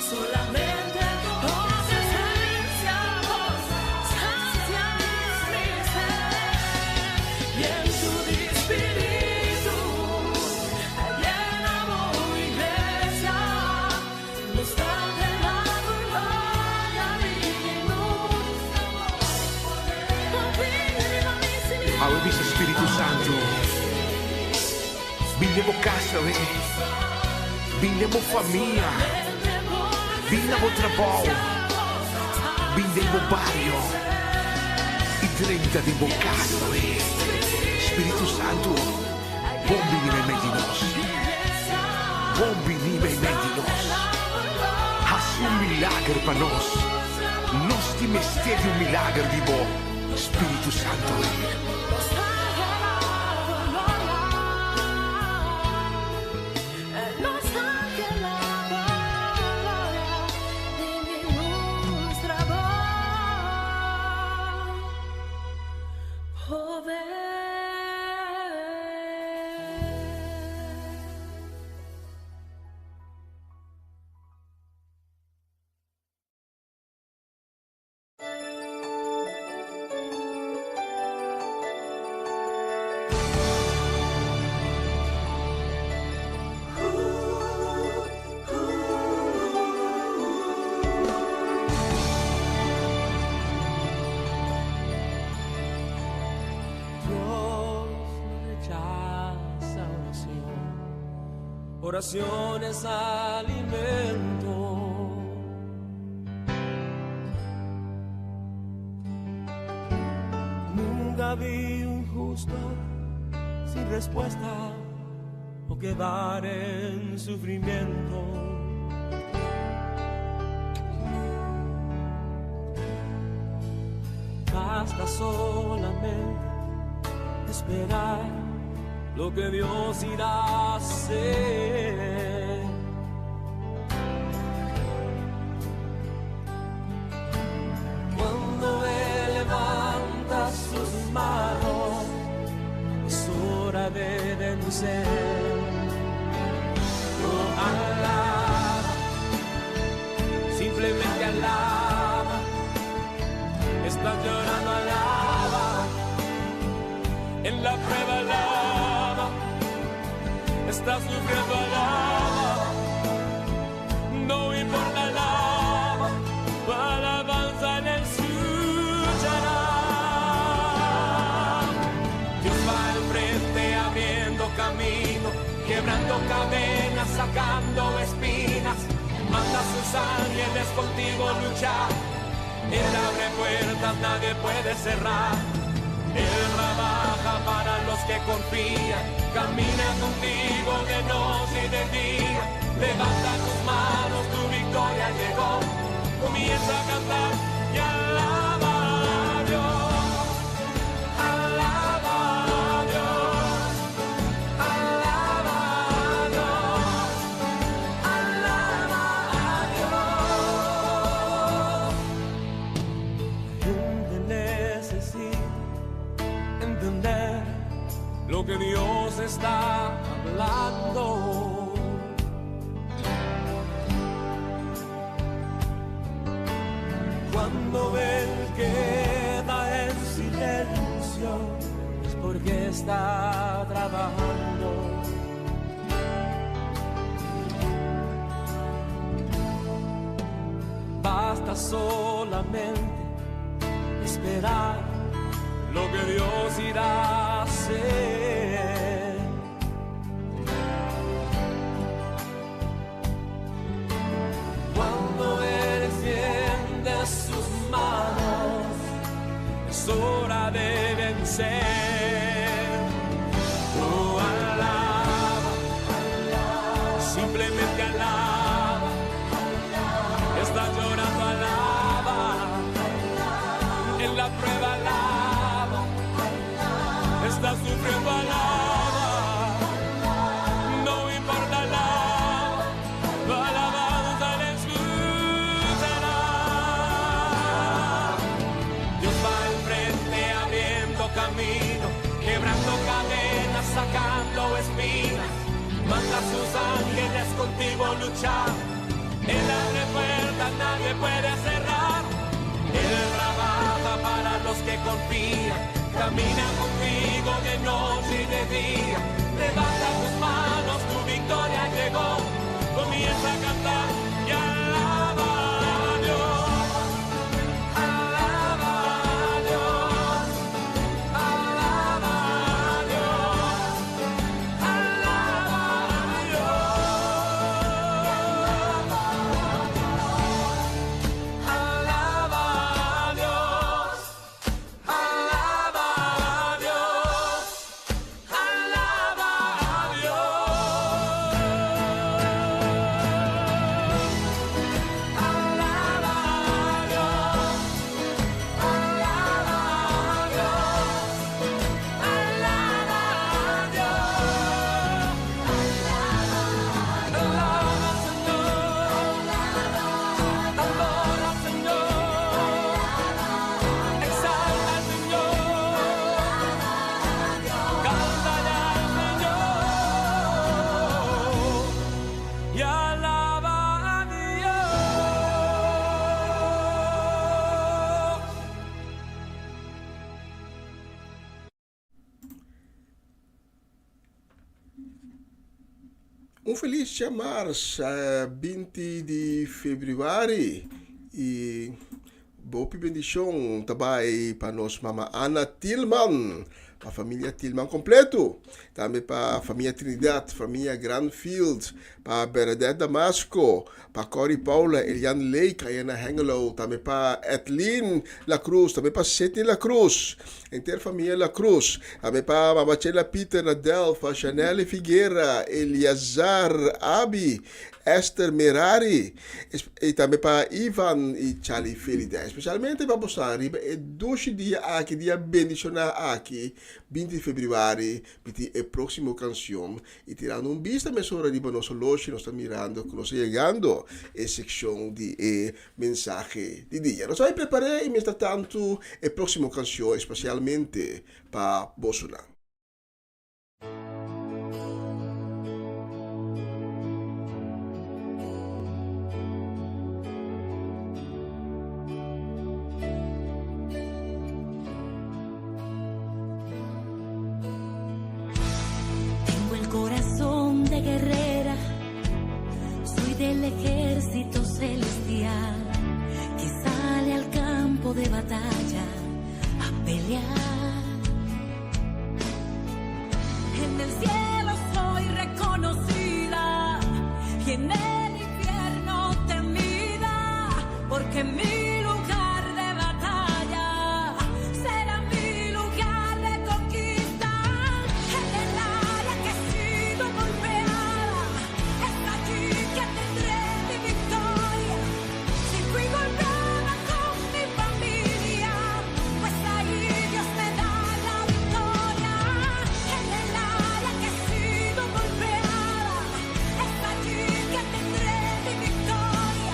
solamente bo presensia por sacia mi sed. Bientu di Spiritu, llena bo iglesia, nos ta anhelá bo gloria, bin i mustra bo poder. Awe bisa Spiritu Santu, bin den bo kas awe, bin den bo famia, bin na bo trabou, bin den bo bario i drenta den bo kas awe. Spiritu Santu, bon bini meimei di nos. Bon bini meimei di nos. Hasi un milager pa nos. Nos tin mester di un milager di bo, Spiritu Santu. Nos ta anhelá bo gloria. Oración es alimento. Nunca vi un justo sin respuesta o quedar en sufrimiento. Basta solamente esperar lo que Dios irá a hacer. Cuando Él levanta sus manos, es hora de vencer. Oh, alaba, simplemente alaba. Estás llorando, alaba. En la prueba, alaba. Estás sufriendo, alaba. No importa, alaba. Tu alabanza le escuchará. Dios va al frente abriendo camino, quebrando cadenas, sacando espinas. Manda a sus ángeles contigo luchar. Él abre puertas, nadie puede cerrar. Él trabaja para los que confían. Camina contigo de noche y de día. Levanta tus manos, tu victoria llegó. Comienza a cantar y alaba a Dios. Alaba a Dios. Alaba a Dios. Alaba a Dios. Gente necesita entender lo que Dios está hablando. Cuando Él queda en silencio, es porque está trabajando. Basta solamente esperar lo que Dios irá a hacer. Cuando Él extiende sus manos, es hora de vencer. Oh, alaba, simplemente alaba. Estás llorando, alaba. En la prueba, alaba. Estás sufriendo, alaba. No importa, alaba. Tu alabanza le escuchará. Dios va al frente abriendo camino, quebrando cadenas, sacando espinas. Manda a sus ángeles contigo a luchar. Él abre puertas, nadie puede cerrar. Él trabaja para los que confían. Camina contigo de noche y de día. Levanta tus manos, tu victoria llegó. Comienza a cantar y alaba a Dios. Alaba a Dios. Alaba a Dios. Alaba a Dios. Alaba a Dios. Alaba a Dios. Alaba a Dios. Alaba a Dios. Alaba a Dios. Alaba a Dios. Alaba, Señor. Adora, Señor. Exalta al Señor. Cántale al Señor. Y alaba a Dios. Un felis djamars, 20 di febrüari i hopi bendishon ta bai pa nos mama Ana Tilman. Pa familia Tilman kompleto, tambe pa familia Trinidad, familia Granfield, pa Bernadette Damasco, pa Corrie Paula, Elian Lake aya na Hengelo, tambe pa Edlin La Cruz, tambe pa Sidney La Cruz, henter familia La Cruz, tambe pa Mama Chela Pieter na Delft, pa Chanelle Figuera, Eliazar Abi, Esther Merari, i tambe pa Ivan i Charlie Felida. Espesialmente pa boso riba e dushi dia aki, dia bendishoná aki, 20 di febrüari, mi tin e próksimo kanshon i tirando un bista mesora riba nos oloshi nos ta mirando ku nos ta yegando e sekshon di e mensahe di dia. Nos a bai prepar'é i mientras tantu e próksimo kanshon espesialmente pa bosonan. Tengo el corazón de guerrera, soy del ejército celestial que sale al campo de batalla a pelear. En el cielo soy reconocida y en el infierno temida, porque mi lugar de batalla será mi lugar de conquista. En el área que he sido golpeada, es allí que tendré mi victoria. Si fui golpeada con mi familia, pues ahí Dios me da la victoria. En el área que he sido golpeada, es allí que tendré mi victoria.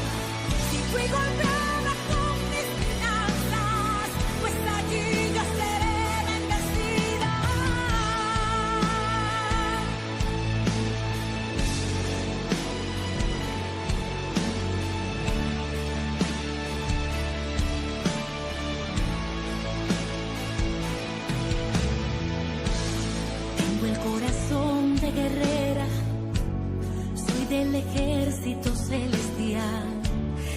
Si fui golpeada con mis finanzas, pues allí yo seré bendecida. Tengo el corazón de guerrera, soy del ejército celestial.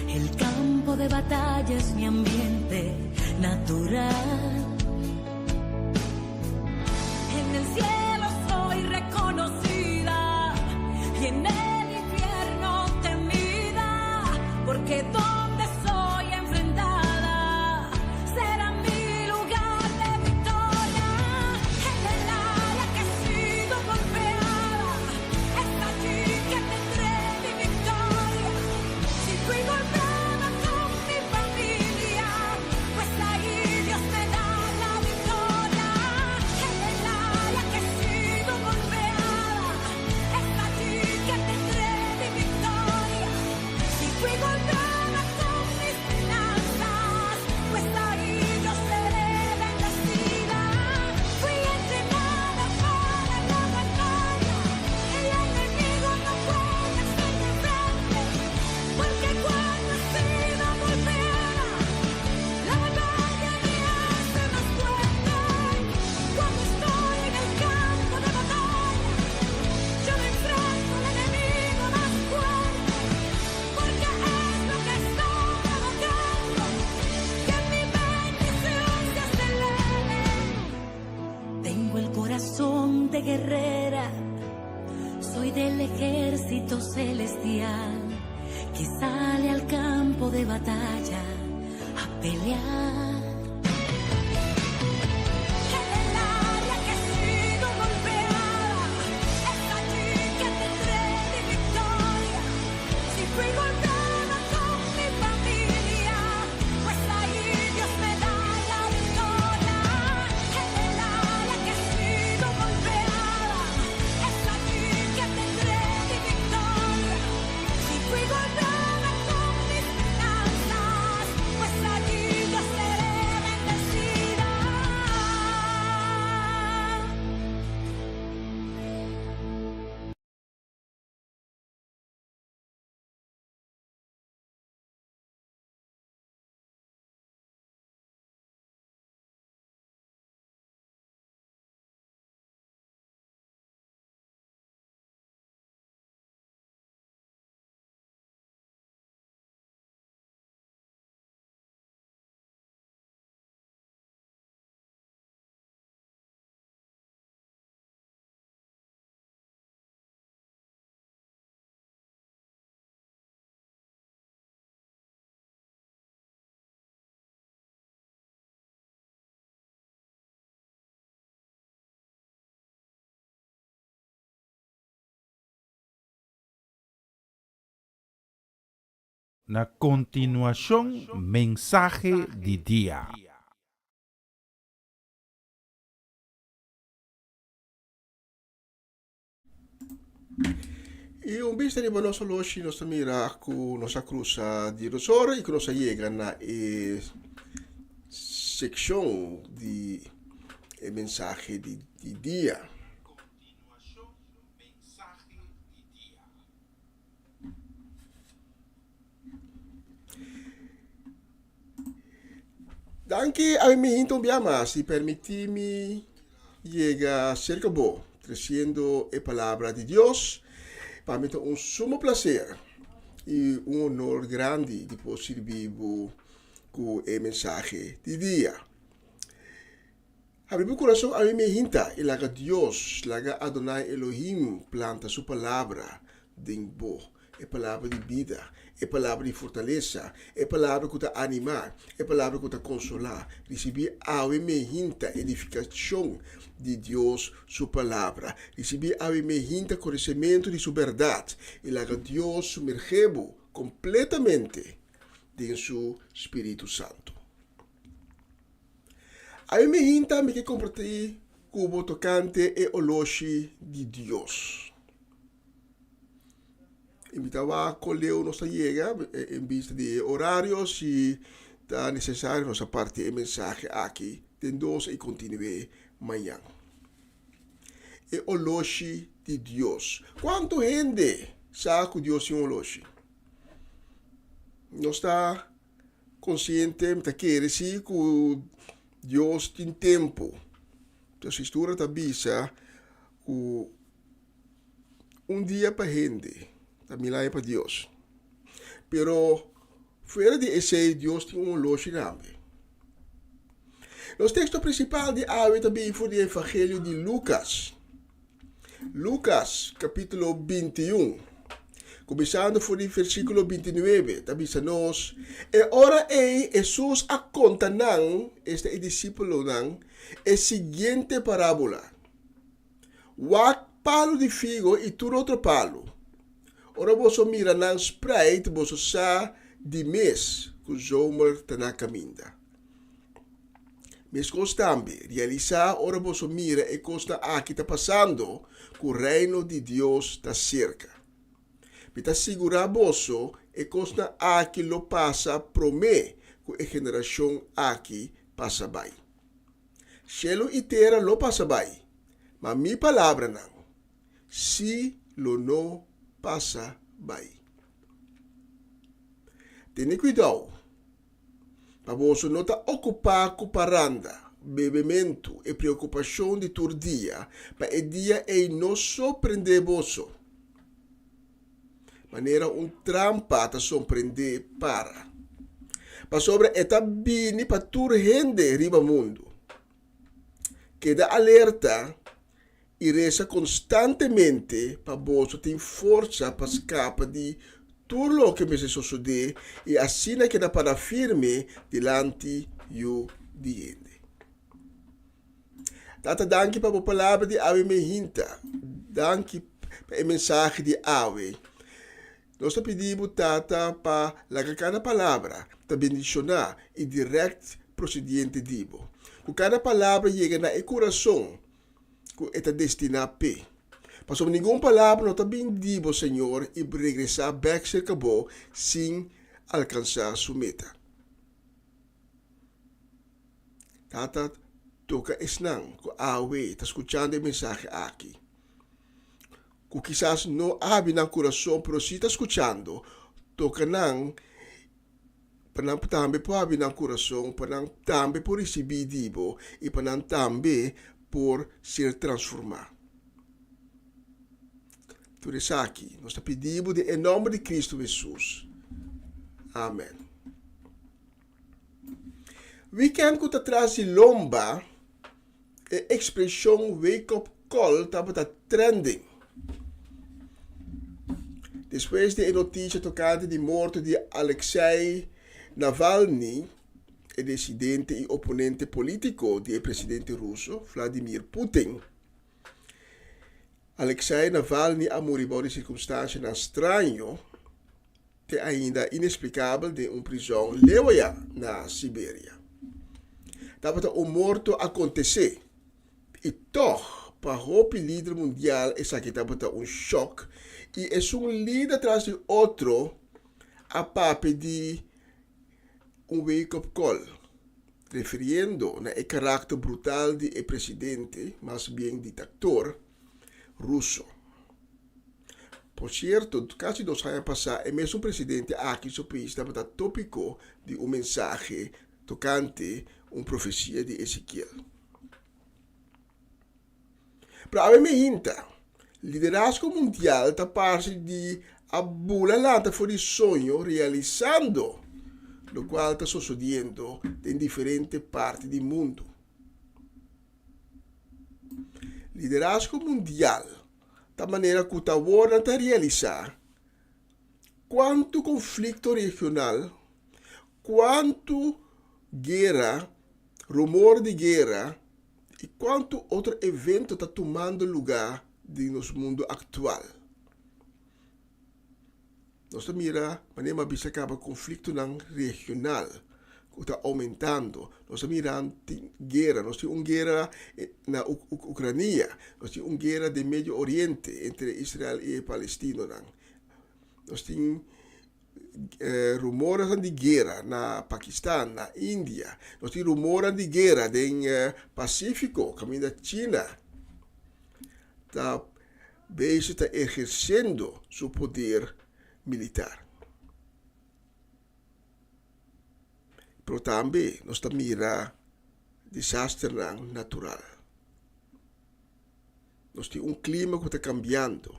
El campo de batalla es mi ambiente natural. En el cielo soy reconocida y en el infierno temida, porque donde soy enfrentada será mi lugar de victoria. En el área que he sido golpeada, es allí que tendré mi victoria. Si fui golpeada con mi familia, pues ahí Dios me da la victoria. En el área que he sido golpeada, es allí que tendré mi victoria. Si fui golpeada con mis finanzas, pues ahí yo seré bendecida. Fui entrenada para la batalla, el enemigo no puede hacerme frente, porque cuando he sido golpeada, la batalla me hace más fuerte. Cuando estoy en el campo de batalla, yo me enfrento al enemigo más fuerte, porque es lo que está provocando que mi bendición se acelere. Tengo el corazón de guerrera, soy del ejército celestial que sale al campo de batalla a pelear. En el área que he sido golpeada, es allí que tendré mi victoria. Si fui golpeada con mi familia, pues ahí Dios me da la victoria. En el área que he sido golpeada, es allí que tendré mi victoria. Si fui golpeada con mis finanzas, pues allí yo seré. Na kontinuashon mensahe di dia. I un bista riba nos oloshi nos ta mira ku nos a krusa di dos ora i ku nos a yega na e sekshon di e mensahe di dia. Danki a mi hinta un bia mas di permití mi yega serka bo, tresiendo e palabra di Dios. Pa mi ta un sumo plaser i un honor grandi di por sirbi bo ku e mensahe di dia. Habri bo kurason a mi mi hinta i laga Dios, laga Adonai Elohim planta su palabra den bo, e palabra di bida, e palabra di fortalesa, e palabra ku ta animá, e palabra ku ta konsolá. Risibí awe mi hinta edifikashon di Dios su palabra. Risibí awe mi hinta konosementu di su bèrdat i laga Dios sumergé bo kompletamente den su Spiritu Santu. Ami mi hinta mi ke kompartí ku bo tokante e oloshi di Dios. I mi ta wak kon leu nos ta yega en bista di e orario, si ta nesesario nos a parti e mensahe aki den dos i kontinu'é mañan. E oloshi di Dios. Kuantu hende sa ku Dios tin un oloshi? Nos ta Konsiente mi ta kere si ku Dios tin tempu. Enton Skritura ta bisa ku un dia pa hende ta mil aña pa Dios. Pero fuera di esei Dios tin un oloshi tambe. Nos teksto prinsipal di awe ta bini for di Evangelio di Lukas. Lukas kapítulo 21, kuminsando for di versíkulo 29, ta bisa nos, E ora ei Hesus a konta nan, esta e disípulonan, e siguiente parábola, Wak palu di figo i tur otro palu. Ora boso mira nan spreit, boso sa di mes ku zomer ta na kaminda. Meskos tambe, realisá ora boso mira e kosnan aki ta pasando, ku Reino di Dios ta serka. Mi ta sigurá boso, e kosnan aki lo pasa promé ku e generashon aki pasa bai. Shelu i tera lo pasa bai, ma mi palabranan sí lo no pasa bai. Tene kuidou! Pa boso no ta okupá ku paranda, bebementu i preokupashon di tur dia, pa e dia ei no sorprendé boso, manera un trampa ta sorprendé para. Pasobra e ta bini pa tur hende riba mundu. Keda alerta i resa konstantemente pa boso tin forsa pa skapa di tur loke mester sosodé i asina keda para firme dilanti Yu di hende. Tata, danki pa bo palabra di awe mehinta. Danki pa e mensahe di awe. Nos ta pidi bo, Tata, pa laga kada palabra ta bendishoná i dirèkt prosediente di bo. Ku kada palabra yega na e kurason ku e ta destiná p'e. Pasobra ningun palabra no ta bin di bo, Señor, i regresá bèk serka bo sin alkansá su meta. Tata, toka esnan ku awe ta skuchando e mensahe aki, ku kisas no abi nan kurason pero si ta skuchando, toka nan pa nan tambe por habri nan kurason, pa nan tambe por risibí di bo i pa nan tambe por ser transformá. Tur esaki nos ta pidi bo den e nòmber di Kristu Hesus. Amèn. Wikènt ku ta tras di lomba, e ekspreshon wake up call tabata trending. Despues di e notisia tokante di morto di Alexei Navalny, e disidente i oponente polítiko di e presidente ruso, Vladimir Putin. Alexei Navalny a muri bou di sirkunstansianan straño. te ainda inexplicabel den un prizon leu aya na Siberia. Tabata un morto acontece y tog pa hopi lider mundial esaki tabata un shock y esun lider tras di otro a papia di un wake-up call, refiriendo na e karakter brutal di e presidente, mas bien dictactor, ruso. Por sierto, kasi dos aña pasá e mesun presidente aki su pais tabata tópiko di un mensahe tokante un profesia di Ezekiel. Pero awe mi hinta, liderazgo mundial ta parse di a bula lanta for di soño realisando lokual ta sosodiendo den diferente parti di mundu. Liderazgo mundial ta manera ku ta awor nan ta realisá kuantu konflikto regional, kuantu guera, rumor di guera i kuantu otro evento ta tumando lugá den nos mundu aktual. Nos ta mira manera mi a bisa kaba konfliktonan regional ku ta oumentando. Nos ta mira tin guera, nos tin un guera na Ukrania, nos tin un guera den Medio Oriente entre Israel i e palestinonan. Nos tin rumornan di guera na Pakistan, na India. Nos tin rumornan di guera den Pasífiko kaminda China ta Bezig ta ehersendo su poder militar. Pero tambe nos ta mira desasternan natural. Nos tin un klima ku ta kambiando.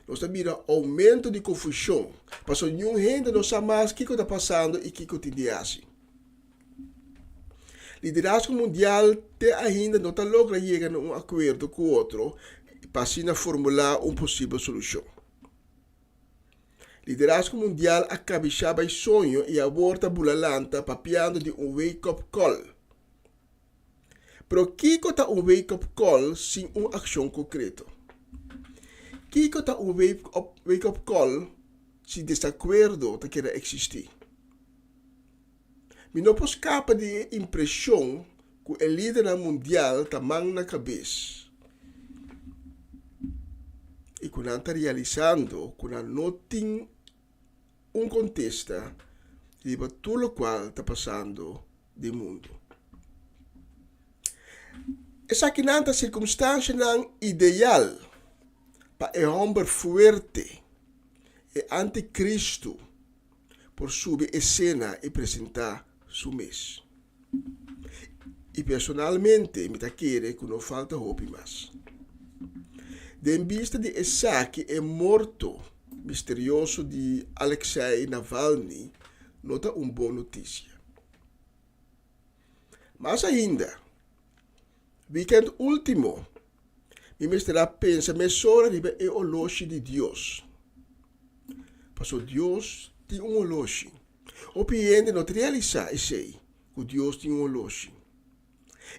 Nos ta mira oumento di konfushon, pasobra niun hende no sa mas kiko ta pasando i kiko tin di hasi. Liderazgo mundial te ainda no ta logra yega na un akuerdo ku otro pa asina formulá un posibel solushon. Liderazgo mundial a kabishá bai soño i awor ta bula lanta papiando di un wake-up call. Pero kiko ta un wake-up call sin un akshon konkreto? Kiko ta un wake-up call si desakuerdo ta keda eksistí? Mi no por skapa di e impreshon ku e lidernan mundial ta man na kabes i ku nan ta realisando ku nan no tin un kontesta riba tur lokual ta pasando den mundu. Esakinan ta sirkumstanshanan ideal pa e hòmber fuerte, e antikristu, por subi esena i presentá su mes. I personalmente mi ta kere ku no falta hopi mas. Den bista di esaki e morto misterioso di Alexei Navalny no ta un bon notisia. Mas ainda, wikènt último mi mester a pensa mesora riba e oloshi di Dios. Pasobra Dios tin un oloshi. Hopi hende no ta realisá esei, ku Dios tin un oloshi.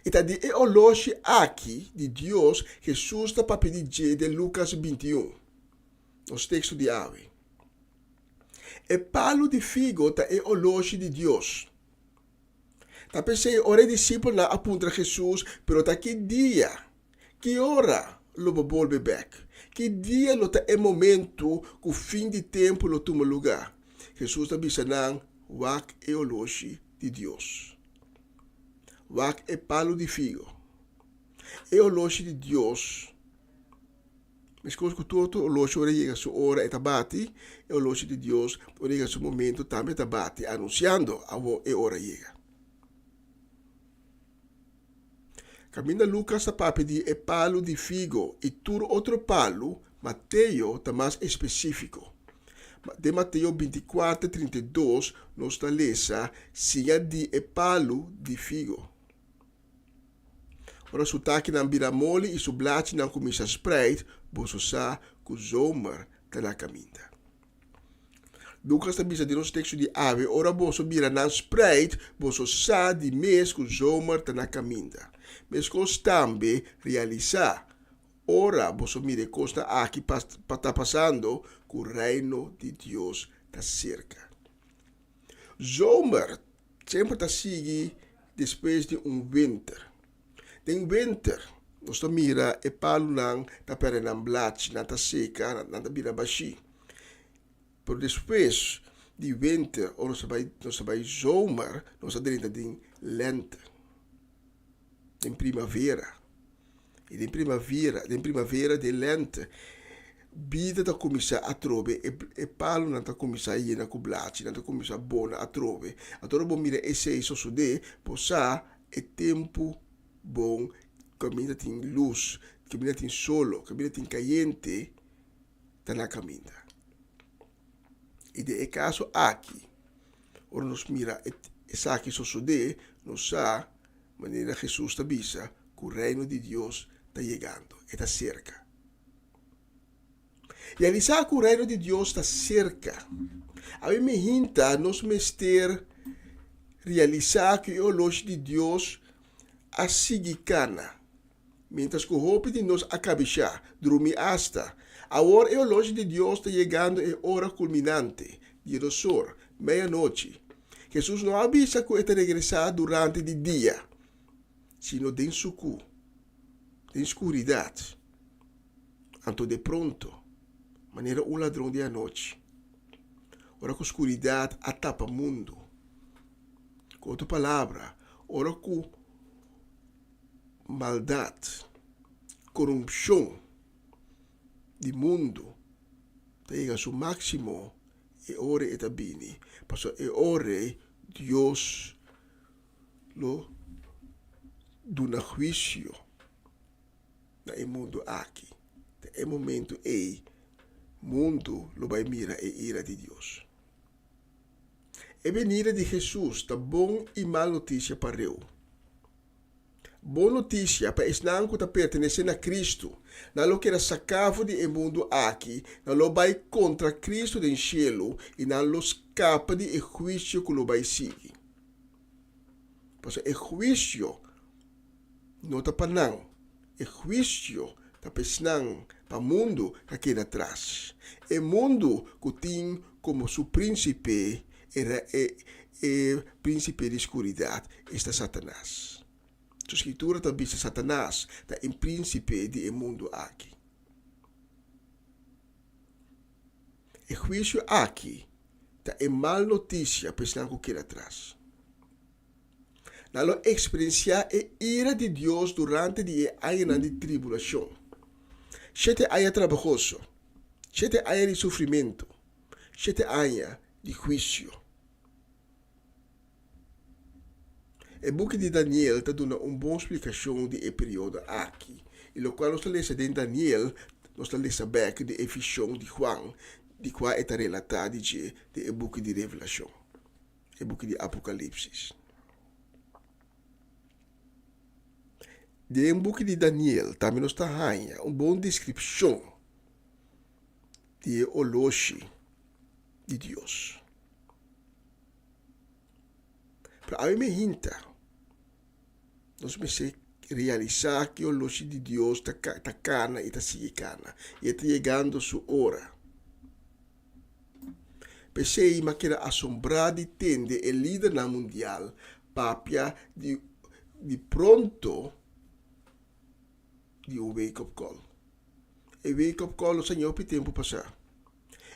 I ta di e oloshi aki di Dios Hesus ta papia di dje den Lukas 21, nos teksto di awe. E palu di figo ta e oloshi di Dios. Ta p'esei ora e disipelnan a puntra Hesus, Pero ta ki dia, ki ora lo bo bolbe bèk? Ki dia lo ta e momentu ku fin di tempu lo tuma lugá? Hesus ta bisa nan, Wak e oloshi di Dios. Wak e palu di figo. E oloshi di Dios. Meskos ku tur otro oloshi ora yega su ora e ta bati, e oloshi di Dios ora yega su momento tambe ta bati, anunsiando awor e ora yega. Kaminda Lukas ta papia di e palu di figo i tur otro palu, Mateo ta mas espesífiko. Den Mateo 24, 32 nos ta lesa, Siña di e palu di figo. Ora su takinan bira moli i su blachinan kuminsá spreit, boso sa ku zomer ta na kaminda. Lukas ta bisa den nos teksto di awe, Ora boso bira nan spreit, boso sa di mes ku zomer ta na kaminda. Meskos tambe, realisá. ora boso mira e kosnan aki ta pasando, ku Reino di Dios ta serka. Zomer semper ta sigui despues di un winter. Den winter nos ta mira e palunan ta perde nan blachi, nan ta seka, nan ta bira bashí. Pero despues di winter ora nos ta bai nos ta bai zomer nos ta drenta den lente, den primavera. I den primavera, den primavera den lente bida ta kuminsá atrobe, e e palunan ta kuminsá yena ku blachi, nan ta kuminsá bona atrobe. Anto ora bo mira esei sosodé, bo sa e tempu bon kaminda tin lus, kaminda tin solo, kaminda tin kayente. ta na kaminda. I den e kaso aki, ora nos mira esaki sosodé, nos sa, manera Hesus ta bisa, ku Reino di Dios ta yegando, e ta serka. Realisá ku Reino di Dios ta serka. Awe mihinta nos mester realisá ku e oloshi di Dios a sigui kana. Mientras ku hopi di nos a kabishá, drumi asta, awor e oloshi di Dios ta yegando e ora kulminante, diesdosor, meianochi. Hesus no a bisa ku e ta regresá durante di dia, sino den sukú, den skuridat. Anto de pronto, manera un ladron di anochi, ora ku skuridat a tapa mundu, ku otro palabra, ora ku maldat, korupshon di mundu ta yega su máksimo e ora e ta bini, pasobra e ora ei Dios lo duna huisio na e mundu aki. Ta e momentu ei mundu lo bai mira e ira di Dios. E benida di Hesus ta bon i mal notisia pa reu. Bon notisia pa esnan ku ta pertenesé na Kristu, nan lo keda saká for di e mundu aki, nan lo bai kontra Kristu den shelu i nan lo skapa di e huisio ku lo bai sigui. Pasobra e huisio no ta pa nan, e huisio ta pa esnan, pa mundu ka keda atras. E mundu ku tin komo su prínsipe e e prínsipe di skuridat, esta Satanas. Su Skritura ta bisa Satanas ta e prínsipe di e mundu aki. E huisio aki ta e mal notisia pa esnan ku keda atras. Nan lo eksperensiá e ira di Dios durante di e añanan di tribulashon. Shete aña trabahoso, shete aña di sufrimentu, shete aña di huisio. E buki di Daniel ta duna un bon splikashon di e periodo aki, i lokual nos ta lesa den Daniel, nos ta lesa bèk den e vishon di Juan, di kua e ta relatá di dje den e buki di Revelashon. E buki di Apokalipsis. Den buki di Daniel tambe nos ta haña un bon deskripshon di e oloshi di Dios. Pero awe mi hinta nos mester realisá ku e oloshi di Dios ta kana i ta sigui kana i e ta yegando su ora. P'esei m'a keda asombrá di tende e lidernan mundial papia di di pronto di un wake-up call. E wake-up call nos a ña hopi tempu pasá.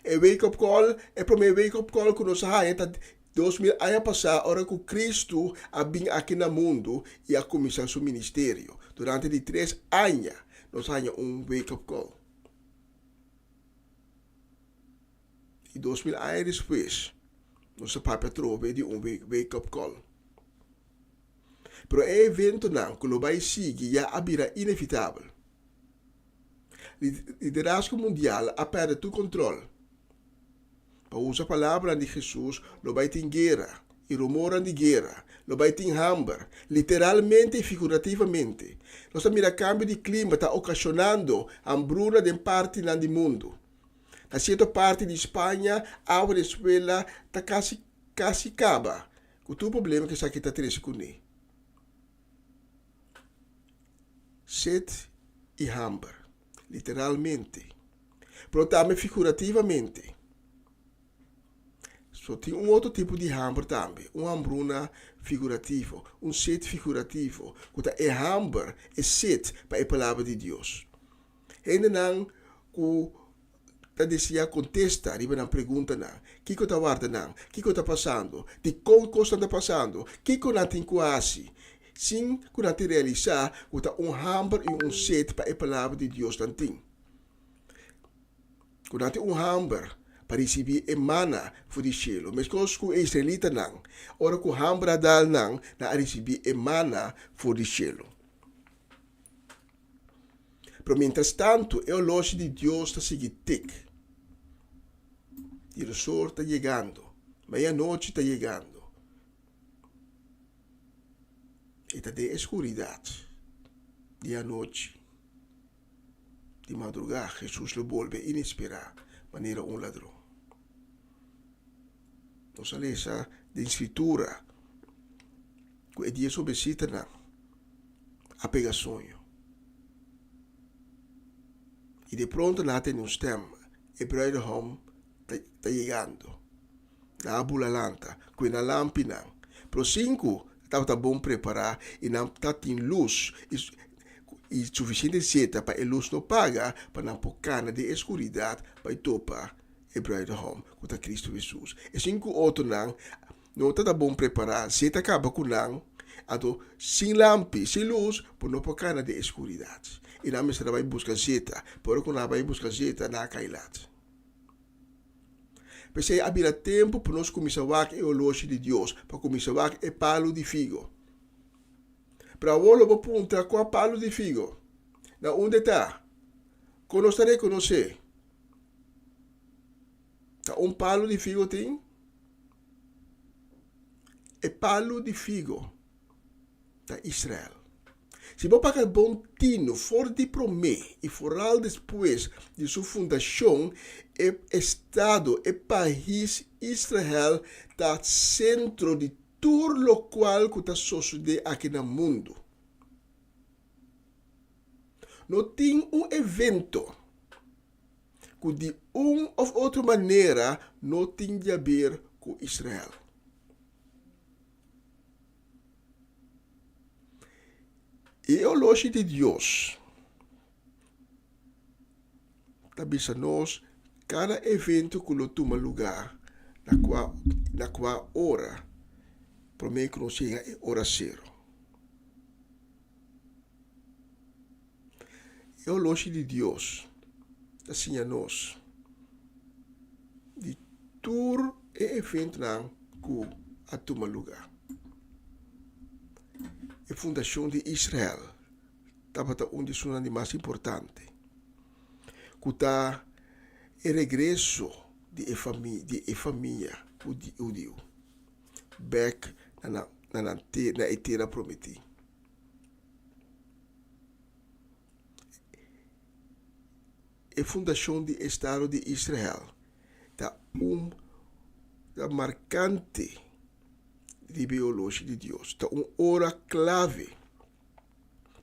E wake-up call, e promé wake-up call ku nos a haña ta 2000 aña pasá ora ku Kristu a bin aki na mundu i a kuminsá su ministerio. Durante di tres aña nos a haña un wake-up call. I 2000 aña despues, nos a papia atrobe di un wake-up call. Pero e eventonan ku lo bai sigui ya a bira inevitabel. Liderazgo mundial a pèrdè tur kòntròl. Pa usa palabranan di Hesus, lo bai tin guera i rumornan di guera, lo bai tin hamber, literalmente i figurativamente. Nos ta mira kambio di klima ta okashonando hambruna den partinan di mundu. Na sierto parti di Spaña, awa den suela ta kasi kasi kaba, ku tur problema ku esaki ta trese kuné. Set i hamber. Literalmente. Pero tambe figurativamente. So tin un otro tipo di hamber tambe, un hambruna figurativo, un set figurativo, ku ta e hamber, e set pa e Palabra di Dios. Hendenan ku ta deseá kontesta riba nan preguntanan, Kiko ta warda nan? Kiko ta pasando? Dikon kosnan ta pasando? Kiko nan tin ku hasi? Sin ku nan tin realisá ku ta un hamber i un set pa e Palabra di Dios nan tin. Ku nan tin un hamber pa risibí e mana for di shelu, meskos ku e israelitanan, ora ku hamber a dal nan, nan a risibí e mana for di shelu. Pero mientras tantu e oloshi di Dios ta sigui tik. I resor ta yegando, meianochi ta yegando. I ta den e skuridat di anochi. Di madrugá Hesus lo bolbe inesperá manera un ladron. Nos a lesa den Skritura ku e dies hobensitanan a pega soño. I de pronto nan a tende un stèm, E bruidegom ta yegando. Nan a bula lanta ku e nan lampinan. Pero sin ku tabata bon prepará i nan tatin lus i sufisiente zeta pa e lus no paga pa nan por kana den e skuridat bai topa e bruidegom ku ta Kristu Hesus. E sinku otronan no tabata bon prepará, zeta a kaba ku nan, anto sin lampi, sin lus, por no por kana den e skuridat. I nan mester a bai buska zeta, pero ora ku nan a bai buska zeta nan a kai lat. P'esei a bira tempu pa nos kuminsá wak e oloshi di Dios, pa kuminsá wak e palu di figo. Pero awor lo bo puntra, Kua palu di figo? Na unda e ta? Kon nos ta rekonosé? Ta un palu di figo tin? E palu di figo ta Israel. Si bo paga bon tinu for di promé i foral despues di su fundashon, e estado, e pais Israel ta sentro di tur lokual ku ta sosodé aki na mundu. No tin un evento ku di un òf otro manera no tin di haber ku Israel. E oloshi di Dios ta bisa nos kada evento ku lo tuma lugá na kua na kua ora promé ku nos yega e ora sero. E oloshi di Dios ta siña nos di tur e eventonan ku a tuma lugá. E fundashon di Israel tabata un di esunnan di mas importante, ku ta e regreso di e famia di e famia hudiu bèk na nan na e tera prometí. E fundashon di estado di Israel ta un ta markante riba e oloshi di Dios. Ta un ora klave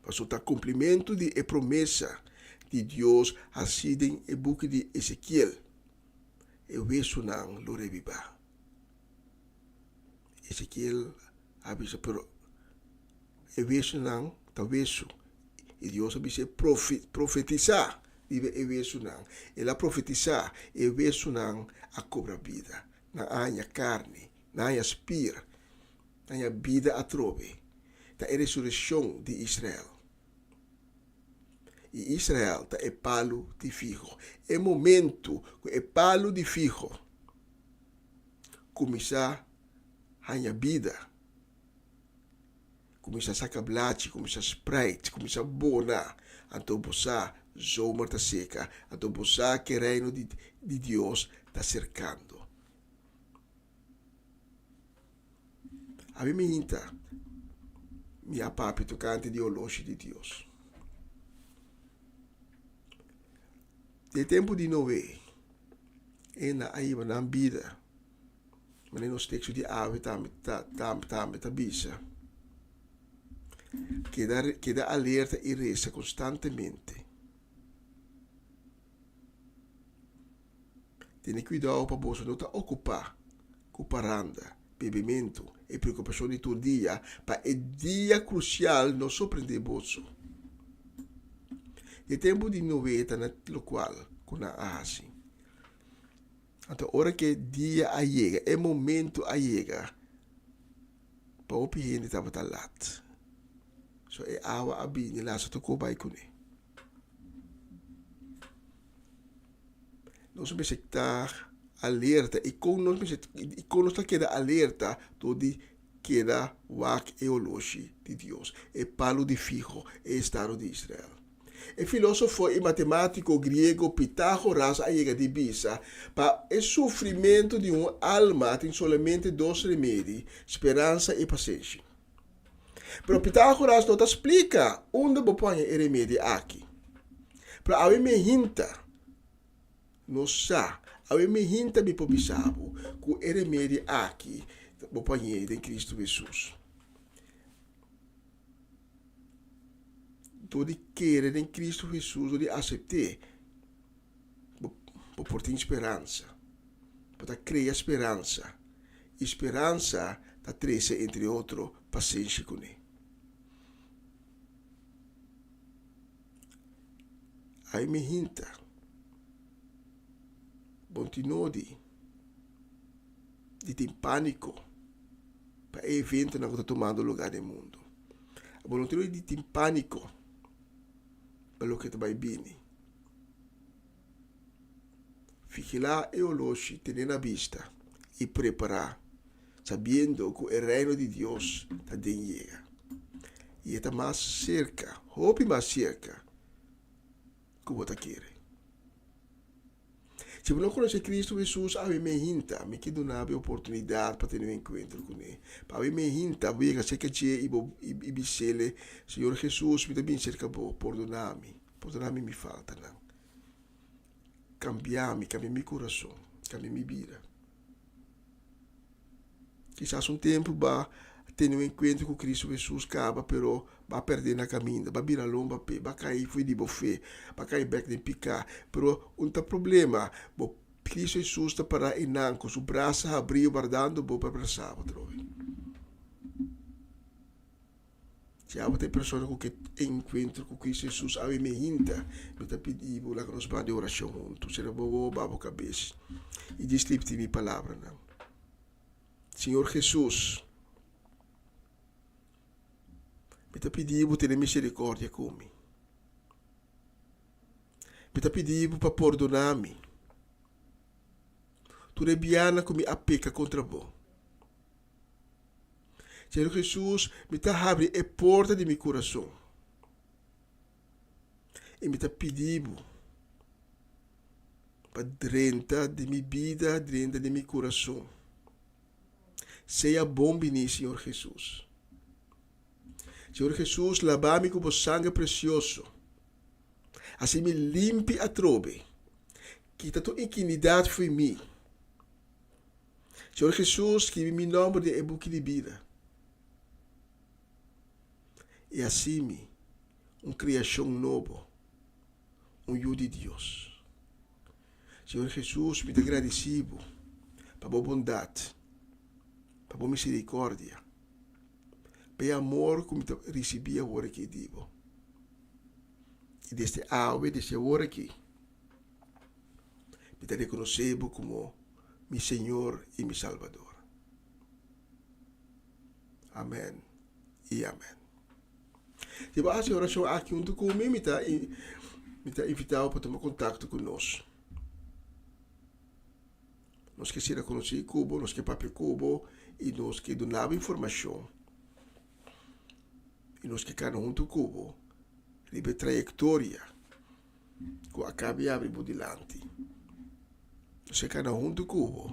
pasobra ta kumplimentu di e promesa di Dios hasí den e buki di Ezekiel, E wesunan lo rebibá. Ezekiel a bisa, pero E wesunan ta wesu. I Dios a bis'é profetisá riba e wesunan. El a profetisá, e wesunan a kobra bida. Nan a haña karni, nan a haña spir, nan a haña bida atrobe. Ta e resurekshon di Israel. I Israel ta e palu di figo. E momentu ku e palu di figo kuminsá haña bida, Kuminsá saka blachi, kuminsá spreit, kuminsá bona, anto bo sa zomer ta seka, anto bo sa ke reino di di Dios ta serkando. Abi mi hinta mi a papia tokante di oloshi di Dios. Den tempu di Noe, e nan a hiba nan bida. Manera nos teksto di awe tambe ta tambe ta bisa, Keda keda alerta i resa konstantemente. Tene kuidou pa boso no ta okupá ku paranda, bebementu i preokupashon di tur dia, pa e dia krusial no sorprendé boso. E tempu di Noé ta na lokual ku nan a hasi. Anto ora ku e dia a yega, e momentu a yega, pa hopi hende tabata lat. So e awa a bini lasa tur kos bai kuné. Nos mester ta alerta i kon nos mester i kon nos ta keda alerta dor di keda wak e oloshi di Dios, e palu di fiho, e estado di Israel. E filósofo i matemátiko griego Pitágoras a yega di bisa, Pa e sufrimentu di un alma tin solamente dos remedi, speransa i pasenshi. Pero Pitágoras no ta splika unda bo por haña e remedi aki. Pero awe mi hinta no sa, awe mi hinta mi por bisa bo ku e remedi aki bo por hañ'é den Kristu Hesus. Dor di kere den Kristu Hesus, dor di asept'é, bo bo por tin speransa. Bo ta krea speransa. I speransa ta trese entre otro pasenshi kuné. Ai mi hinta, bo no tin nodi di tin pániko pa e eventonan ku ta tumando lugá den mundu. Bo no tin nodi di tin pániko pa loke ta bai bini. Vigilá e oloshi, tene na bista i prepará, sabiendo ku e Reino di Dios ta den yega. I e ta mas serka, hopi mas serka ku bo ta kere. Si bo no konosé Kristu Hesus, awe mehinta mi ke duna bo e oportunidat pa tene un enkuentro kuné. Pa awe mehinta bo yega serka dje i bo i bis'El, Señor Hesus, mi ta bini serka bo, pordoná mi, pordoná mi mi faltanan. Kambia mi, kambia mi kurason, kambia mi bida. Kisas un tempu ba tene un enkuentro ku Kristu Hesus kaba, pero ba pèrdè na kaminda, ba bira lomba p'e, ba kai fo'i di bo fe, ba kai bèk den piká. Pero un ta problema, bo Kristu Hesus ta pará einan ku su brasa habrí wardando bo pa brasá bo atrobe. Si abo ta e persona ku ke enkuentro ku Kristu Hesus awe mehinta, mi ta pidi bo laga nos ba den orashon huntu. Sera bo wowo, ba bo kabes i djis ripití mi palabranan. Señor Hesus, mi ta pidi bo tene miserikordia ku mi. Mi ta pidi bo pa pordona mi tur e bianan ku mi a peka kontra bo. Señor Jesús, mi ta habri e porta di mi kurason i mi ta pidi bo pa drenta den mi bida, drenta den mi kurason. Sea bon bini, Señor Jesús. Señor Jesús, laba mi ku bo sangre presioso. Hasi mi limpi atrobe. Kita tur inkinidat fo'i mi. Señor Jesús, skibi mi nomber den e buki di bida i hasi mi un kriashon nobo, un yu di Dios. Señor Jesús, mi ta gradisí bo pa bo bondat, pa bo miserikordia, pa e amor ku mi ta risibí awor aki di bo. I desde awe, desde awor aki, Mi ta rekonosé bo komo mi Señor i mi Salbador. Amèn i amèn. Si bo hasi e orashon aki huntu ku mi, mi ta mi ta invitá bo pa tuma kontakto ku nos. Nos ke sera konosí ku bo, nos ke papia ku bo i nos ke duna bo informashon. I nos ke kana huntu ku bo riba e trayektoria ku a kabi yabri bo dilanti. Nos ke kana huntu ku bo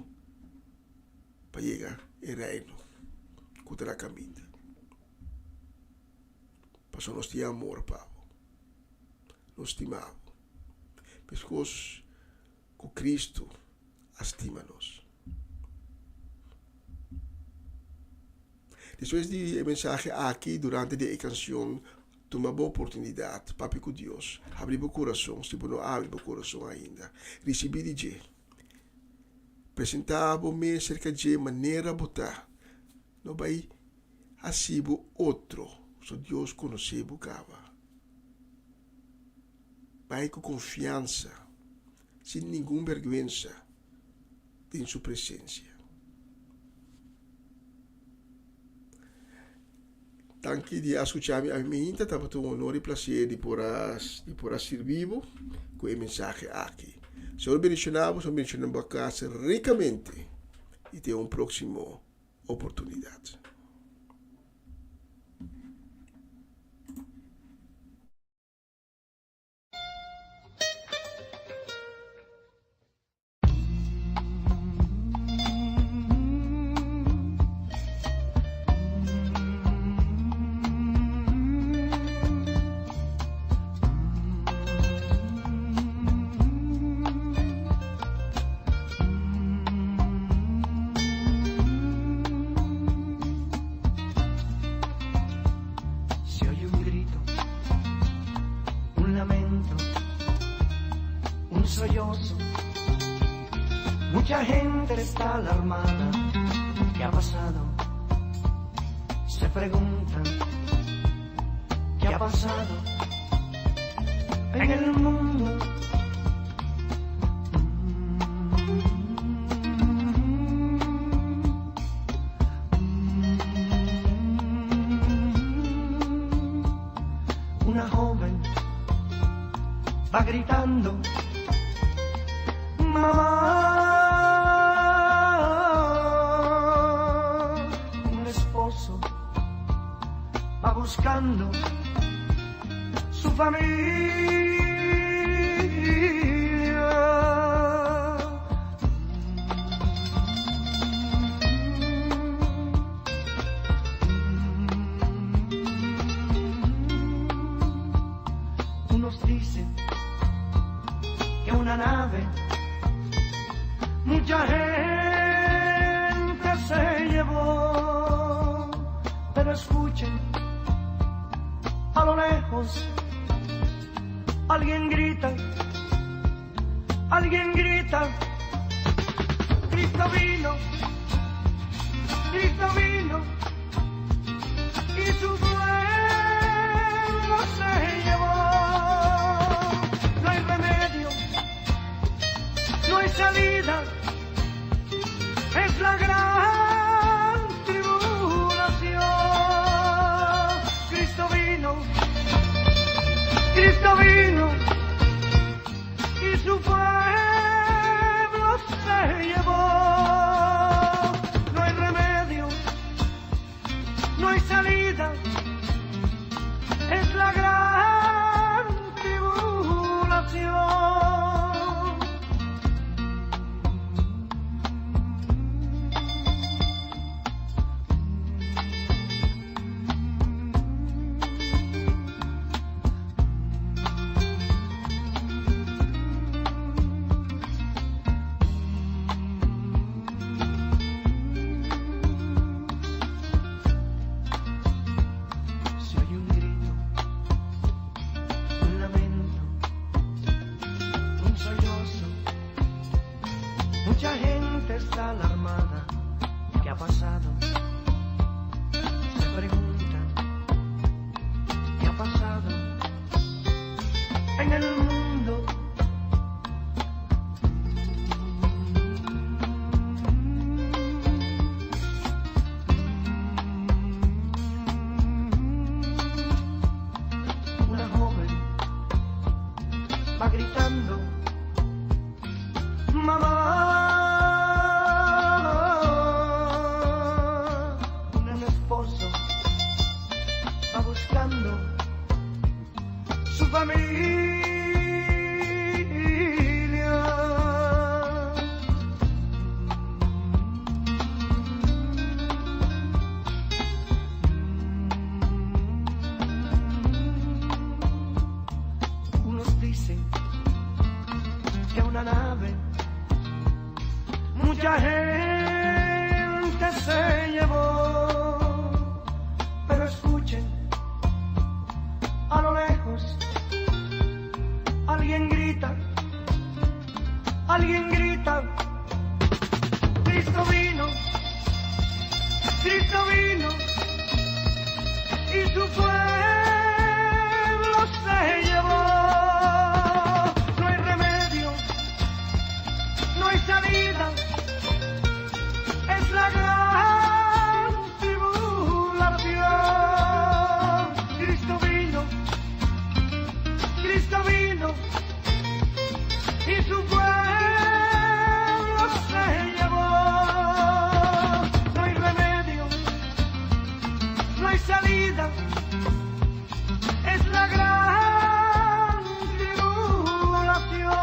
pa yega e reino ku ta na kaminda. Pasobra nos tin amor pa bo. Nos stima bo. Meskos ku Kristu a stima nos. Despues di e mensahe aki, durante di e kanshon Tuma bo oportunidat, papia ku Dios, habri bo kurason si bo no a habri bo kurason ainda. Risibí di dje. Presentá bo mes serka dje manera bo ta. No bai hasi bo otro, so Dios konosé bo kaba. Bai ku konfiansa, sin ningun bèrgwensa, den su presensia. Danki di a skucha mi ami mainta, tabata un honor i plaser di por a di por a sirbi bo ku e mensahe aki. Señor bendiciona bo, Señor bendiciona bo kas rikamente i te un próksimo oportunidat. Se oye un grito, un lamento, un sollozo. Mucha gente está alarmada. ¿Qué ha pasado? Se preguntan. ¿Qué ha pasado en el mundo? Una joven va gritando, mamá. Un esposo va buscando su familia. Unos dicen que una nave mucha gente se llevó, pero escuchen a lo lejos alguien grita, alguien grita, Cristo vino, Cristo vino y su pueblo se llevó. No hay remedio, no hay salida, es la gran tribulación. Cristo vino, Cristo vino y su pueblo se llevó. No hay remedio, no hay salida, es la gran tribulación. Se oye un grito, un lamento, un sollozo. Mucha gente está alarmada. ¿Qué ha pasado? Se preguntan, ¿qué ha pasado en el mundo? Una joven va gritando, mamá. Un esposo va buscando su familia. Unos dicen que una nave mucha gente se llevó. Pero escuchen, a lo lejos, alguien grita, alguien grita, Cristo vino, Cristo vino y su pueblo se llevó. No hay remedio, no hay salida, es la gran tribulación. Cristo vino, Cristo vino y su pueblo se llevó. No hay remedio, no hay salida, es la gran tribulación.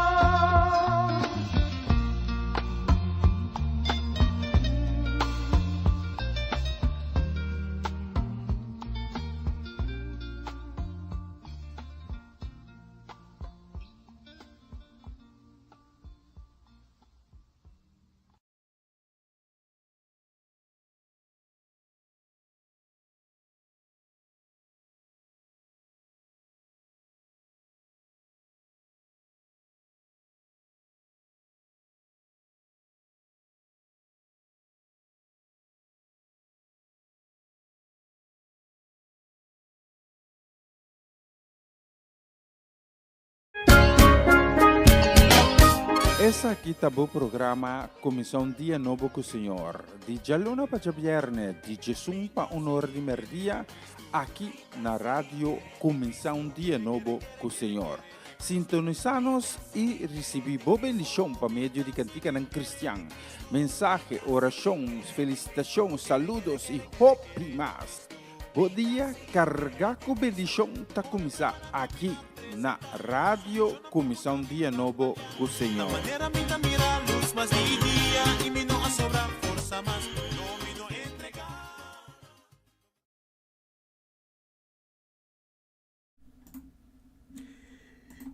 Esaki ta bo programa Kuminsá un Dia Nobo ku Señor, di djaluna pa djabièrnè di djesun pa un or di mèrdia, aki na Radio Kuminsá un Dia Nobo ku Señor. Sintonisá nos i risibí bo bendishon pa medio di kantikanan kristian, mensahe, orashon, felisitashon, saludos i hopi mas. Bo dia kargá ku bendishon ta kuminsá aki na Radio Kuminsá un Dia Nobo ku Señor. Manera mi ta mira lus mas di dia i mi no a sobra forsa mas, no mi no entregá.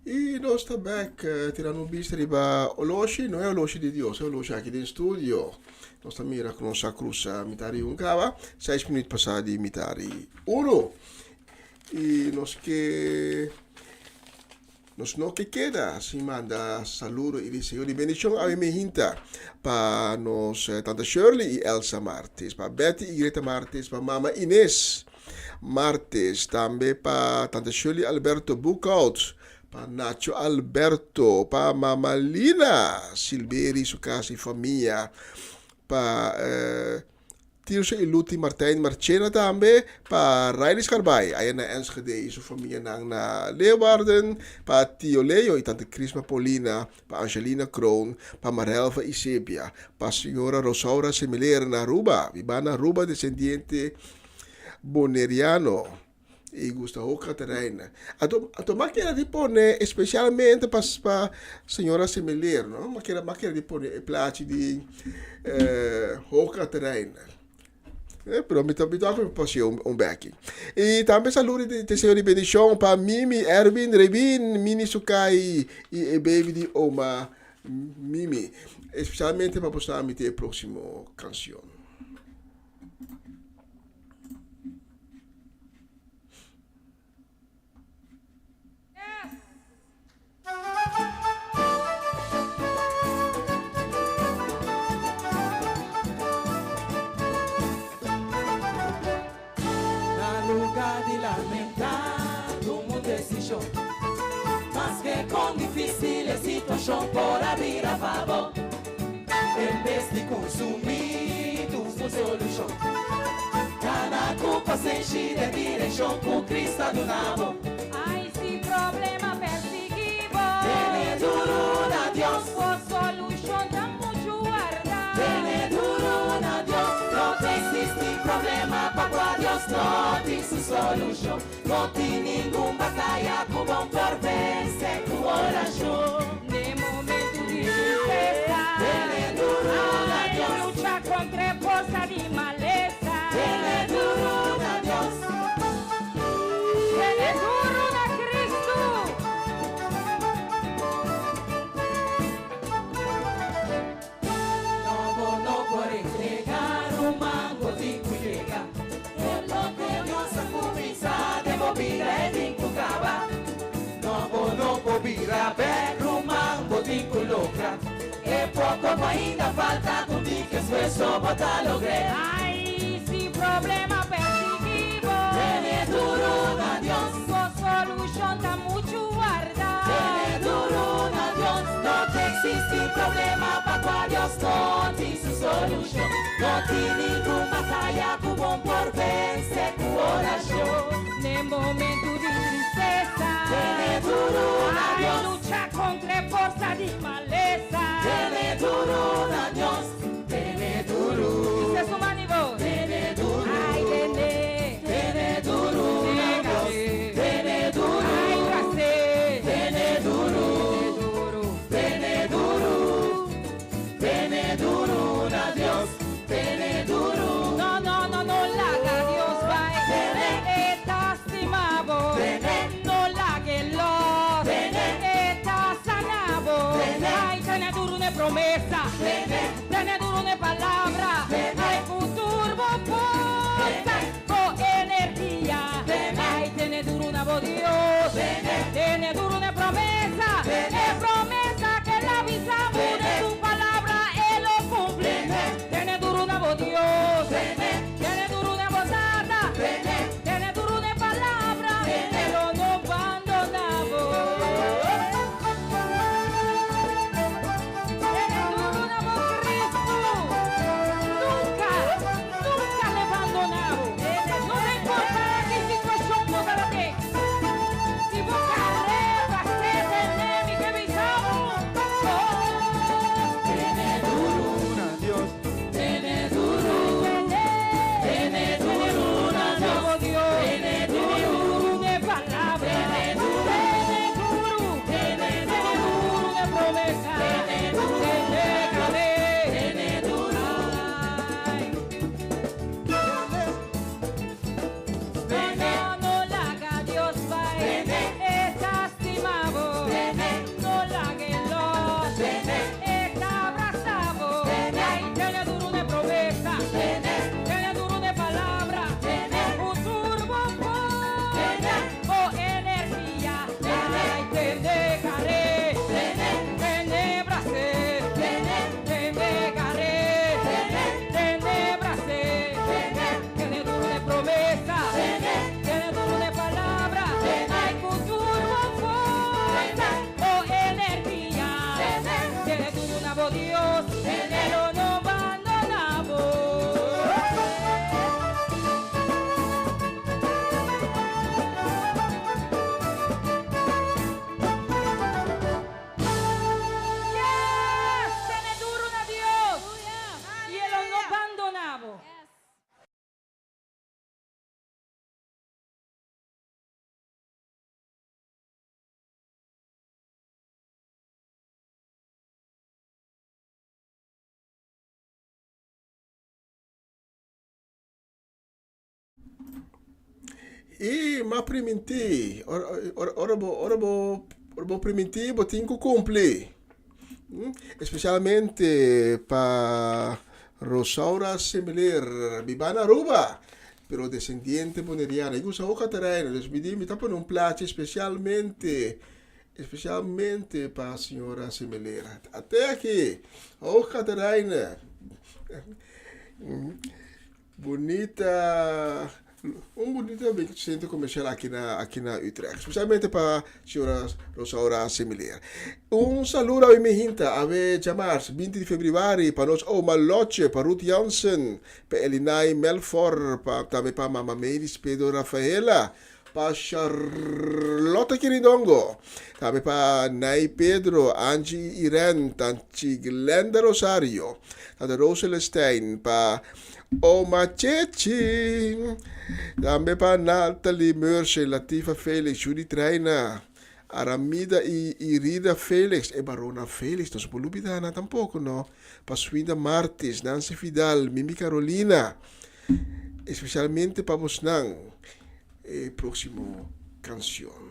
I nos ta bek tirando un bista riba oloshi, no e oloshi di Dios, e oloshi aki den studio. Nos ta mira ku nos a krusa mitar di un kaba, seis minuut pasá di mitar di unu. I nos ke nos no ke keda sin manda saludo i deseo di bendishon awe mi hinta pa nos tanta Shirley i Elsa Martes, pa Betty i Greta Martes, pa mama Ines. Martes, tambe pa Tante Shirley Alberto Boekhout, pa Nacho Alberto, pa Mama Lina Silberi su casa y famia, pa eh, Tirso y Luti Martijn Marchena tambe, pa Riley Scarbay, allá na Enschede y su familia nan na Leeuwarden, pa Tio Leo y Tante Crisma Paulina, pa Angelina Kroon, pa Marelva Isebia, pa Señora Rosaura Semiler na Aruba, biba na Aruba descendiente Boneriano y gusta ho Caterina. Anto, anto ma kera di pone especialmente pa, pa señora Semiler, no? Ma kera, ma kera di pone e plachi di eh, ho Caterina. Eh, pero mi ta, mi ta con pasio un, un beki. Y tambe saludo di deseo di bendición pa Mimi, Erwin, Revin, Mini Sukai y e baby di oma Mimi. Especialmente pa postar mi te próximo canción. Na lugar di lamentá, tuma un desishon. Maske kon difísil e situashon por a bira pa bo. En bes di kunsumí, busca un solushon. Kana ku pasenshi den direkshon ku Cristo a duna bo. Ai si problema persiguí bo. Tene duru na Dios. Bo solushon ta muchu warda. Tene duru na Dios. No ta eksistí problema pa kua Dios no tin su solushon. No tin ningun bataya ku bon por vense ku orashon. Den momentu di tristesa. Tene duru na Dios. Ai lucha kontra e forsa di malesa. Tene duru na Dios. Tene duru na Kristu. No bo no por entregá ruman bo tin ku yega. E loke Dios a kuminsá den bo bida e tin ku kaba. No bo no por bira bèk. so bo ta logr'é. Ai, si problema persigui bo. Tene duru na Dios. Bo solushon ta muchu warda. Tene duru na Dios. No ta eksistí problema pa kua Dios no tin su solushon. No tin ningun bataya ku bo por vense ku orashon. Den momentu di tristesa. Tene duru na Ai, Dios. lucha kontra e forsa di malesa. Tene duru na Dios. Tene duru. Dice su mani voz. Tene duru. Ai, tene. Tene duru na Dios. Tene duru. Ai, bras'é. Tene duru. Tene duru. Tene duru na Dios. Tene duru. No, no, no, no laga Dios bai. Tene. E ta stima bo. Tene. No lag'é lòs. Tene. E ta sana bo. Tene. Ai, tene duru n'e promesa. Tene. Tene duru n'e palabra. Tene. Ai, ku tur bo forsa. Bo energia. Tene. Ai, tene duru na bo Dios. Tene. Tene duru n'e promesa. Tene. E promesa ku el a bisa bo Tene. den su palabra, e lo kumpli. Tene. Tene duru na bo Dios. Tene. Tene duru na bo Tata. Tene. Tene duru n'e palabra. Tene. E lo no bandoná bo. Tene duru na bo Cristo. Nunka, nunka lo e bandoná bo. No ta importá ki situashon bo ta den. Si bo karera tene mi ke bisa bo. Tene duru na Dios. Tene duru. Tene duru na Dios. Tene duru. N'e palabra. Tene duru. Tene duru. Tene Tene duru n'e promesa. Tene duru. Tene kale. Tene duru. Ai. Tene. No, no laga Dios bai. Tene. E ta stima bo. Tene. No lag'é lòs. Tene. E ta brasa bo. Tene. Ai, tene duru n'e promesa. Tene. Tene duru n'e palabra. Tene. Ku tur bo Tene. bo energia. Tene. Ai, tene kare. Tene. Tene bras'é. Tene. Tene kare. Tene. Tene bras'é. Tene. Tene duru n'e promesa. Tene. Tene duru n'e palabra. Tene. Ai, ku tur bo forsa bo energia. Tene. Tene duru na bo Dios. Tene. E lo no bandoná bo. Yes! Tene duru na Dios. I e lo no bandoná bo. I m'a primintí, ora, ora, ora bo, ora bo, ora bo primintí, bo tin ku kumpli. Espesialmente pa Rosaura Semiler, biba na Aruba, pero desendiente boneriana. I gusta hopi Caterina, dus mi di mi ta pone un plachi espesialmente, espesialmente pa señora Semiler. Ate aki, hopi Caterina. Bunita, un bunita sentro komersial aki na aki na Utrecht, spesialmente pa señora Rosaura Semilier. Un saludo awe mi hinta, awe djamars 20 di febrüari pa nos oma Lotje, pa Ruth Jansen, pa Elinay Melfor, pa tambe pa mama Mavis Pedro Rafaela, pa Charlotte Kiridongo, tambe pa Nay Pedro, Angie Irene, Tanchi Glenda Rosario, Tante Rose Celestijn, pa Oma Chechi, tambe pa Natalie Mercy, Latifa Felix, Judy Treina, Aramida i Irida Felix, e Barona Felix, no se por lubida nan tampoco, no, pa Swinda Martis, Nancy Vidal, Mimi Carolina, especialmente pa bosnan e próximo canción.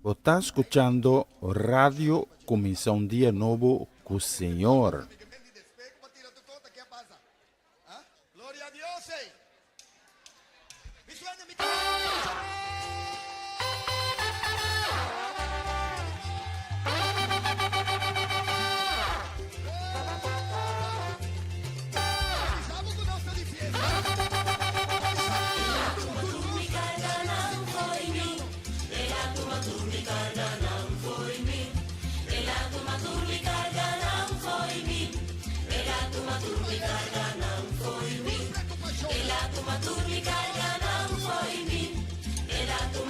Bo ta skuchando Radio Kuminsá un Dia Nobo ku Señor.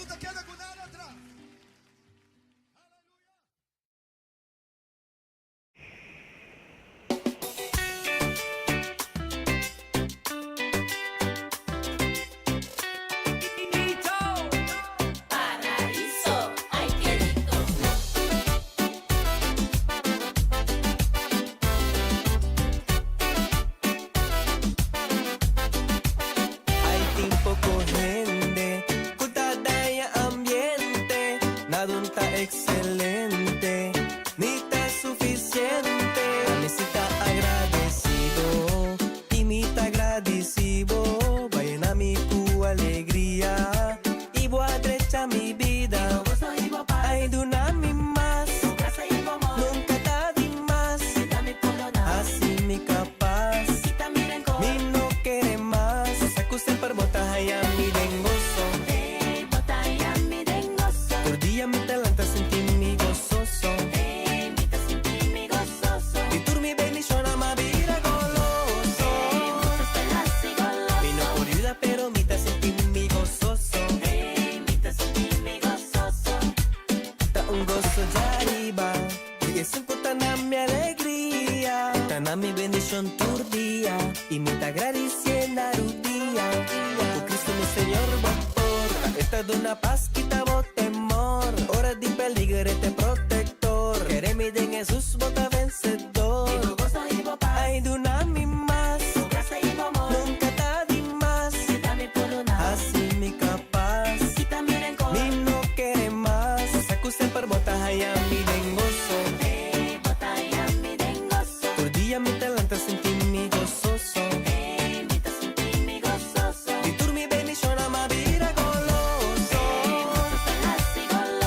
Boso ta keda ku nada atras. Paraíso, ay qué rico. Ay tin poko hende ku ta daña ambiente, Nadun ta excelente, ni ta suficiente. Mi si ta agradecido y mi ta gradicibo, Bo a yena mi ku alegria y bo a drecha mi bida. Ay duna mi mas, nunca ta di mas, Hasi mi kapas, mi no kere mas. Sa ku semper bo ta haya mi den goso. Tur dia mi ta lanta sinti mi gososo. Di tur mi bendishonnan m'a bira goloso. Mi no por yuda pero mi ta sinti mi gososo. Ta un goso djariba di esun ku ta na mi alegria. Ta na mi bendishon tur dia i mi ta gradisié na rudia. Ku Cristo mi Señor bo por ta e ta duna pas kita bo temor. Ora di peligro e t'e protector. Kere mi den Hesus bo ta vencedor. Ay duna mi mas, nunca ta di mas. Hasi mi kapas, mi no kere mas. Sa ku semper bo ta haya mi den goso. Tur dia mi ta lanta sinti mi gososo. Di tur mi bendishonnan m'a bira goloso.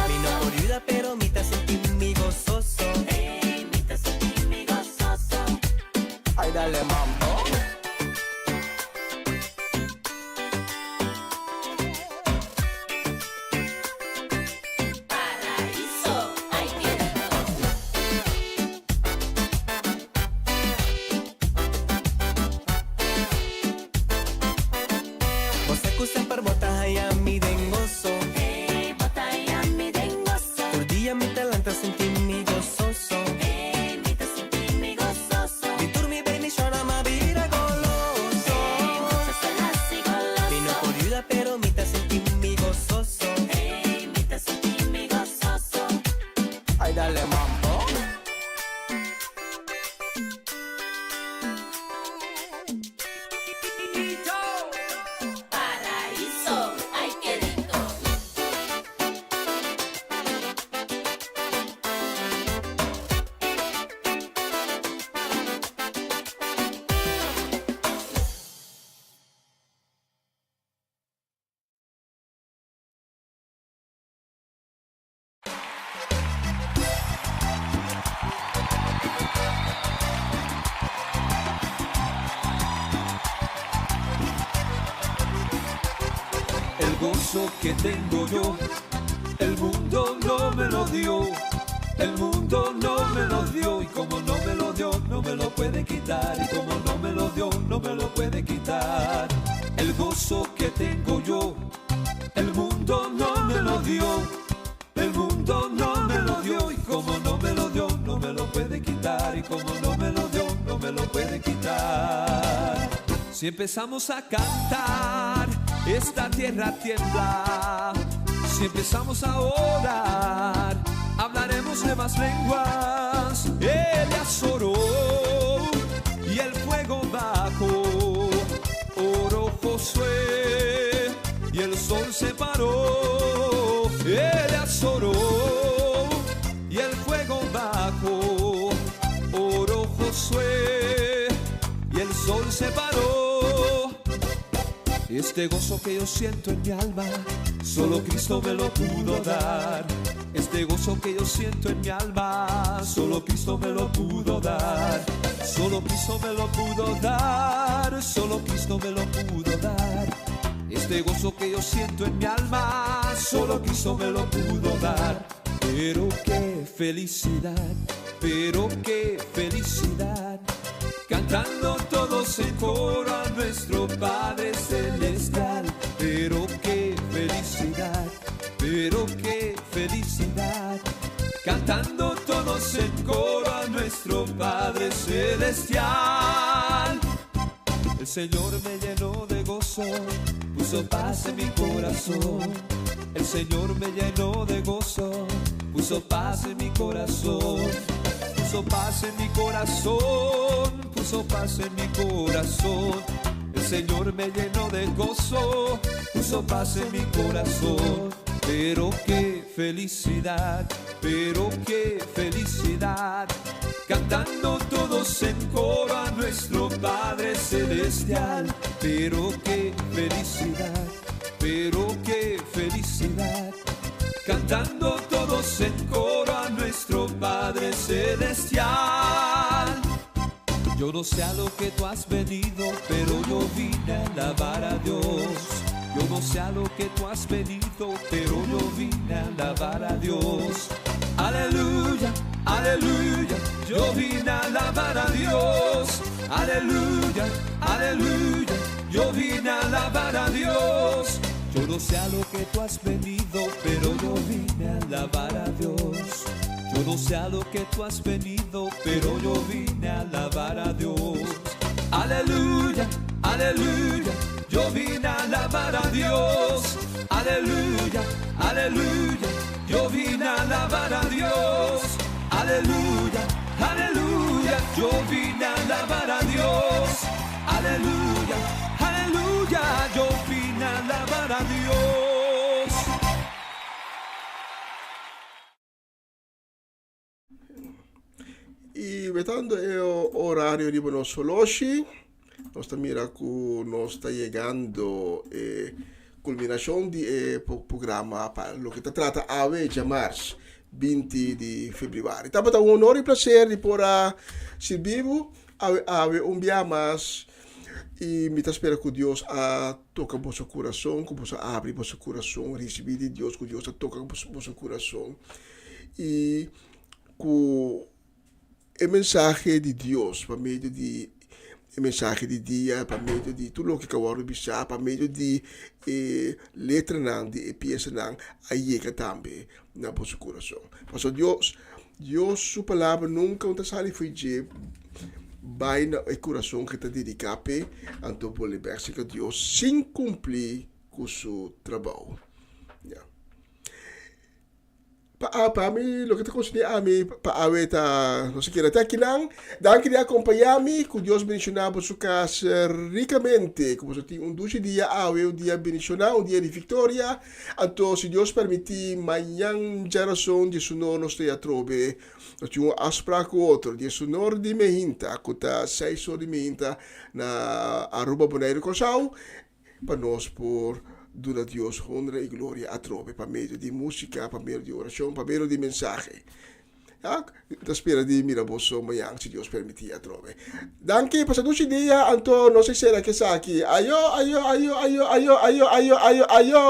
Mi no por yuda pero mi ta sinti mi gososo. Ay dale mambo. Paraíso, ay qué rico. Bo sa ku semper bo ta haya mi den goso. Tur dia mi ta lanta sinti mi gososo. Di tur mi bendishonnan m'a bira goloso. Mi no por yuda pero mi ta sinti mi gososo. Ay dale mambo. Paraíso, ay qué rico. El gozo que tengo yo, el mundo no me lo dio. El mundo no me lo dio y como no me lo dio, no me lo puede quitar. Y como no me lo dio, no me lo puede quitar. El gozo que tengo yo, el mundo no me lo dio. El mundo no me lo dio y como no me lo dio, no me lo puede quitar. Y como no me lo dio, no me lo puede quitar. Si empezamos a cantar, esta tierra tiembla. Si empezamos a orar, hablaremos nuevas lenguas. Elías oró y el fuego bajó. Oró Josué y el sol se paró. Elías oró y el fuego bajó. Oró Josué y el sol se paró. Este gozo que yo siento en mi alma, solo Cristo me lo pudo dar. Este gozo que yo siento en mi alma, solo Cristo me lo pudo dar. Solo Cristo me lo pudo dar, solo Cristo me lo pudo dar. Este gozo que yo siento en mi alma, solo Cristo me lo pudo dar. Pero qué felicidad, pero qué felicidad. Cantando todos en coro a nuestro Padre Celestial. Pero qué felicidad, Pero qué felicidad, cantando todos en coro a nuestro Padre Celestial. El Señor me llenó de gozo, puso paz en mi corazón. El Señor me llenó de gozo, puso paz en mi corazón. Puso paz en mi corazón, puso paz en mi corazón. El Señor me llenó de gozo, puso paz en mi corazón. Pero qué felicidad, pero qué felicidad. Cantando todos en coro a nuestro Padre Celestial. Pero qué felicidad, pero qué felicidad. Cantando todos en coro a nuestro Padre Celestial. Yo no sé a lo que tú has venido, pero yo vine a alabar a Dios. Yo no sé a lo que tú has venido, pero yo vine a alabar a Dios. Aleluya, aleluya, yo vine a alabar a Dios. Aleluya, aleluya, yo vine a alabar a Dios. Yo no sé a lo que tú has venido, pero yo vine a alabar a Dios. Yo no sé a lo que tú has venido, pero yo vine a alabar a Dios. Aleluya, aleluya, yo vine a alabar a Dios. Aleluya, aleluya, yo vine a alabar a Dios. Aleluya, aleluya, yo vine a alabar a Dios. Aleluya, aleluya, yo vine a alabar a Dios. I wetando e orario riba nos holoshi, nos ta mira ku nos ta yegando e kulminashon di e programa pa loke ta trata awe djamars 20 di febrüari. Tabata un honor i plaser di por a sirbi bo awe awe un bia mas i mi ta spera ku Dios a toka boso kurason, ku boso a abri boso kurason risibí di Dios, ku Dios a toka boso kurason i ku e mensahe di Dios pa medio di e mensahe di dia, pa medio di tur loke ku a wòrdu bisá, pa medio di e letranan di e piesanan a yega tambe na boso kurason. Pasobra Dios, Dios su palabra nunka no ta sali for dje bai na e kurason ku ta dediká p'e, anto bolbe bèk serka Dios sin kumpli ku su trabou. Ya. Pa pa mi loke ta konsiné ami pa awe ta nos a keda te akinan. Danki di akompañá mi. Ku Dios bendishoná boso kas rikamente. Ku boso tin un dushi dia awe, un dia bendishoná, un dia di viktoria. Anto si Dios permití mañan djarason di esunor nos ta atrobe. Nos tin un afsprak ku otro di esunor di mehinta ku ta seis or di mehinta na Aruba, Boneiru, Kòrsou. Pa nos por duna Dios honra i gloria atrobe pa medio di músika, pa medio di orashon, pa medio di mensahe. Ya, mi ta spera di mira boso mañan si Dios permití atrobe. Danki, pasa dushi dia, anto nos a sera ku esaki. Ayo, ayo, ayo, ayo, ayo, ayo, ayo, ayo, ayo!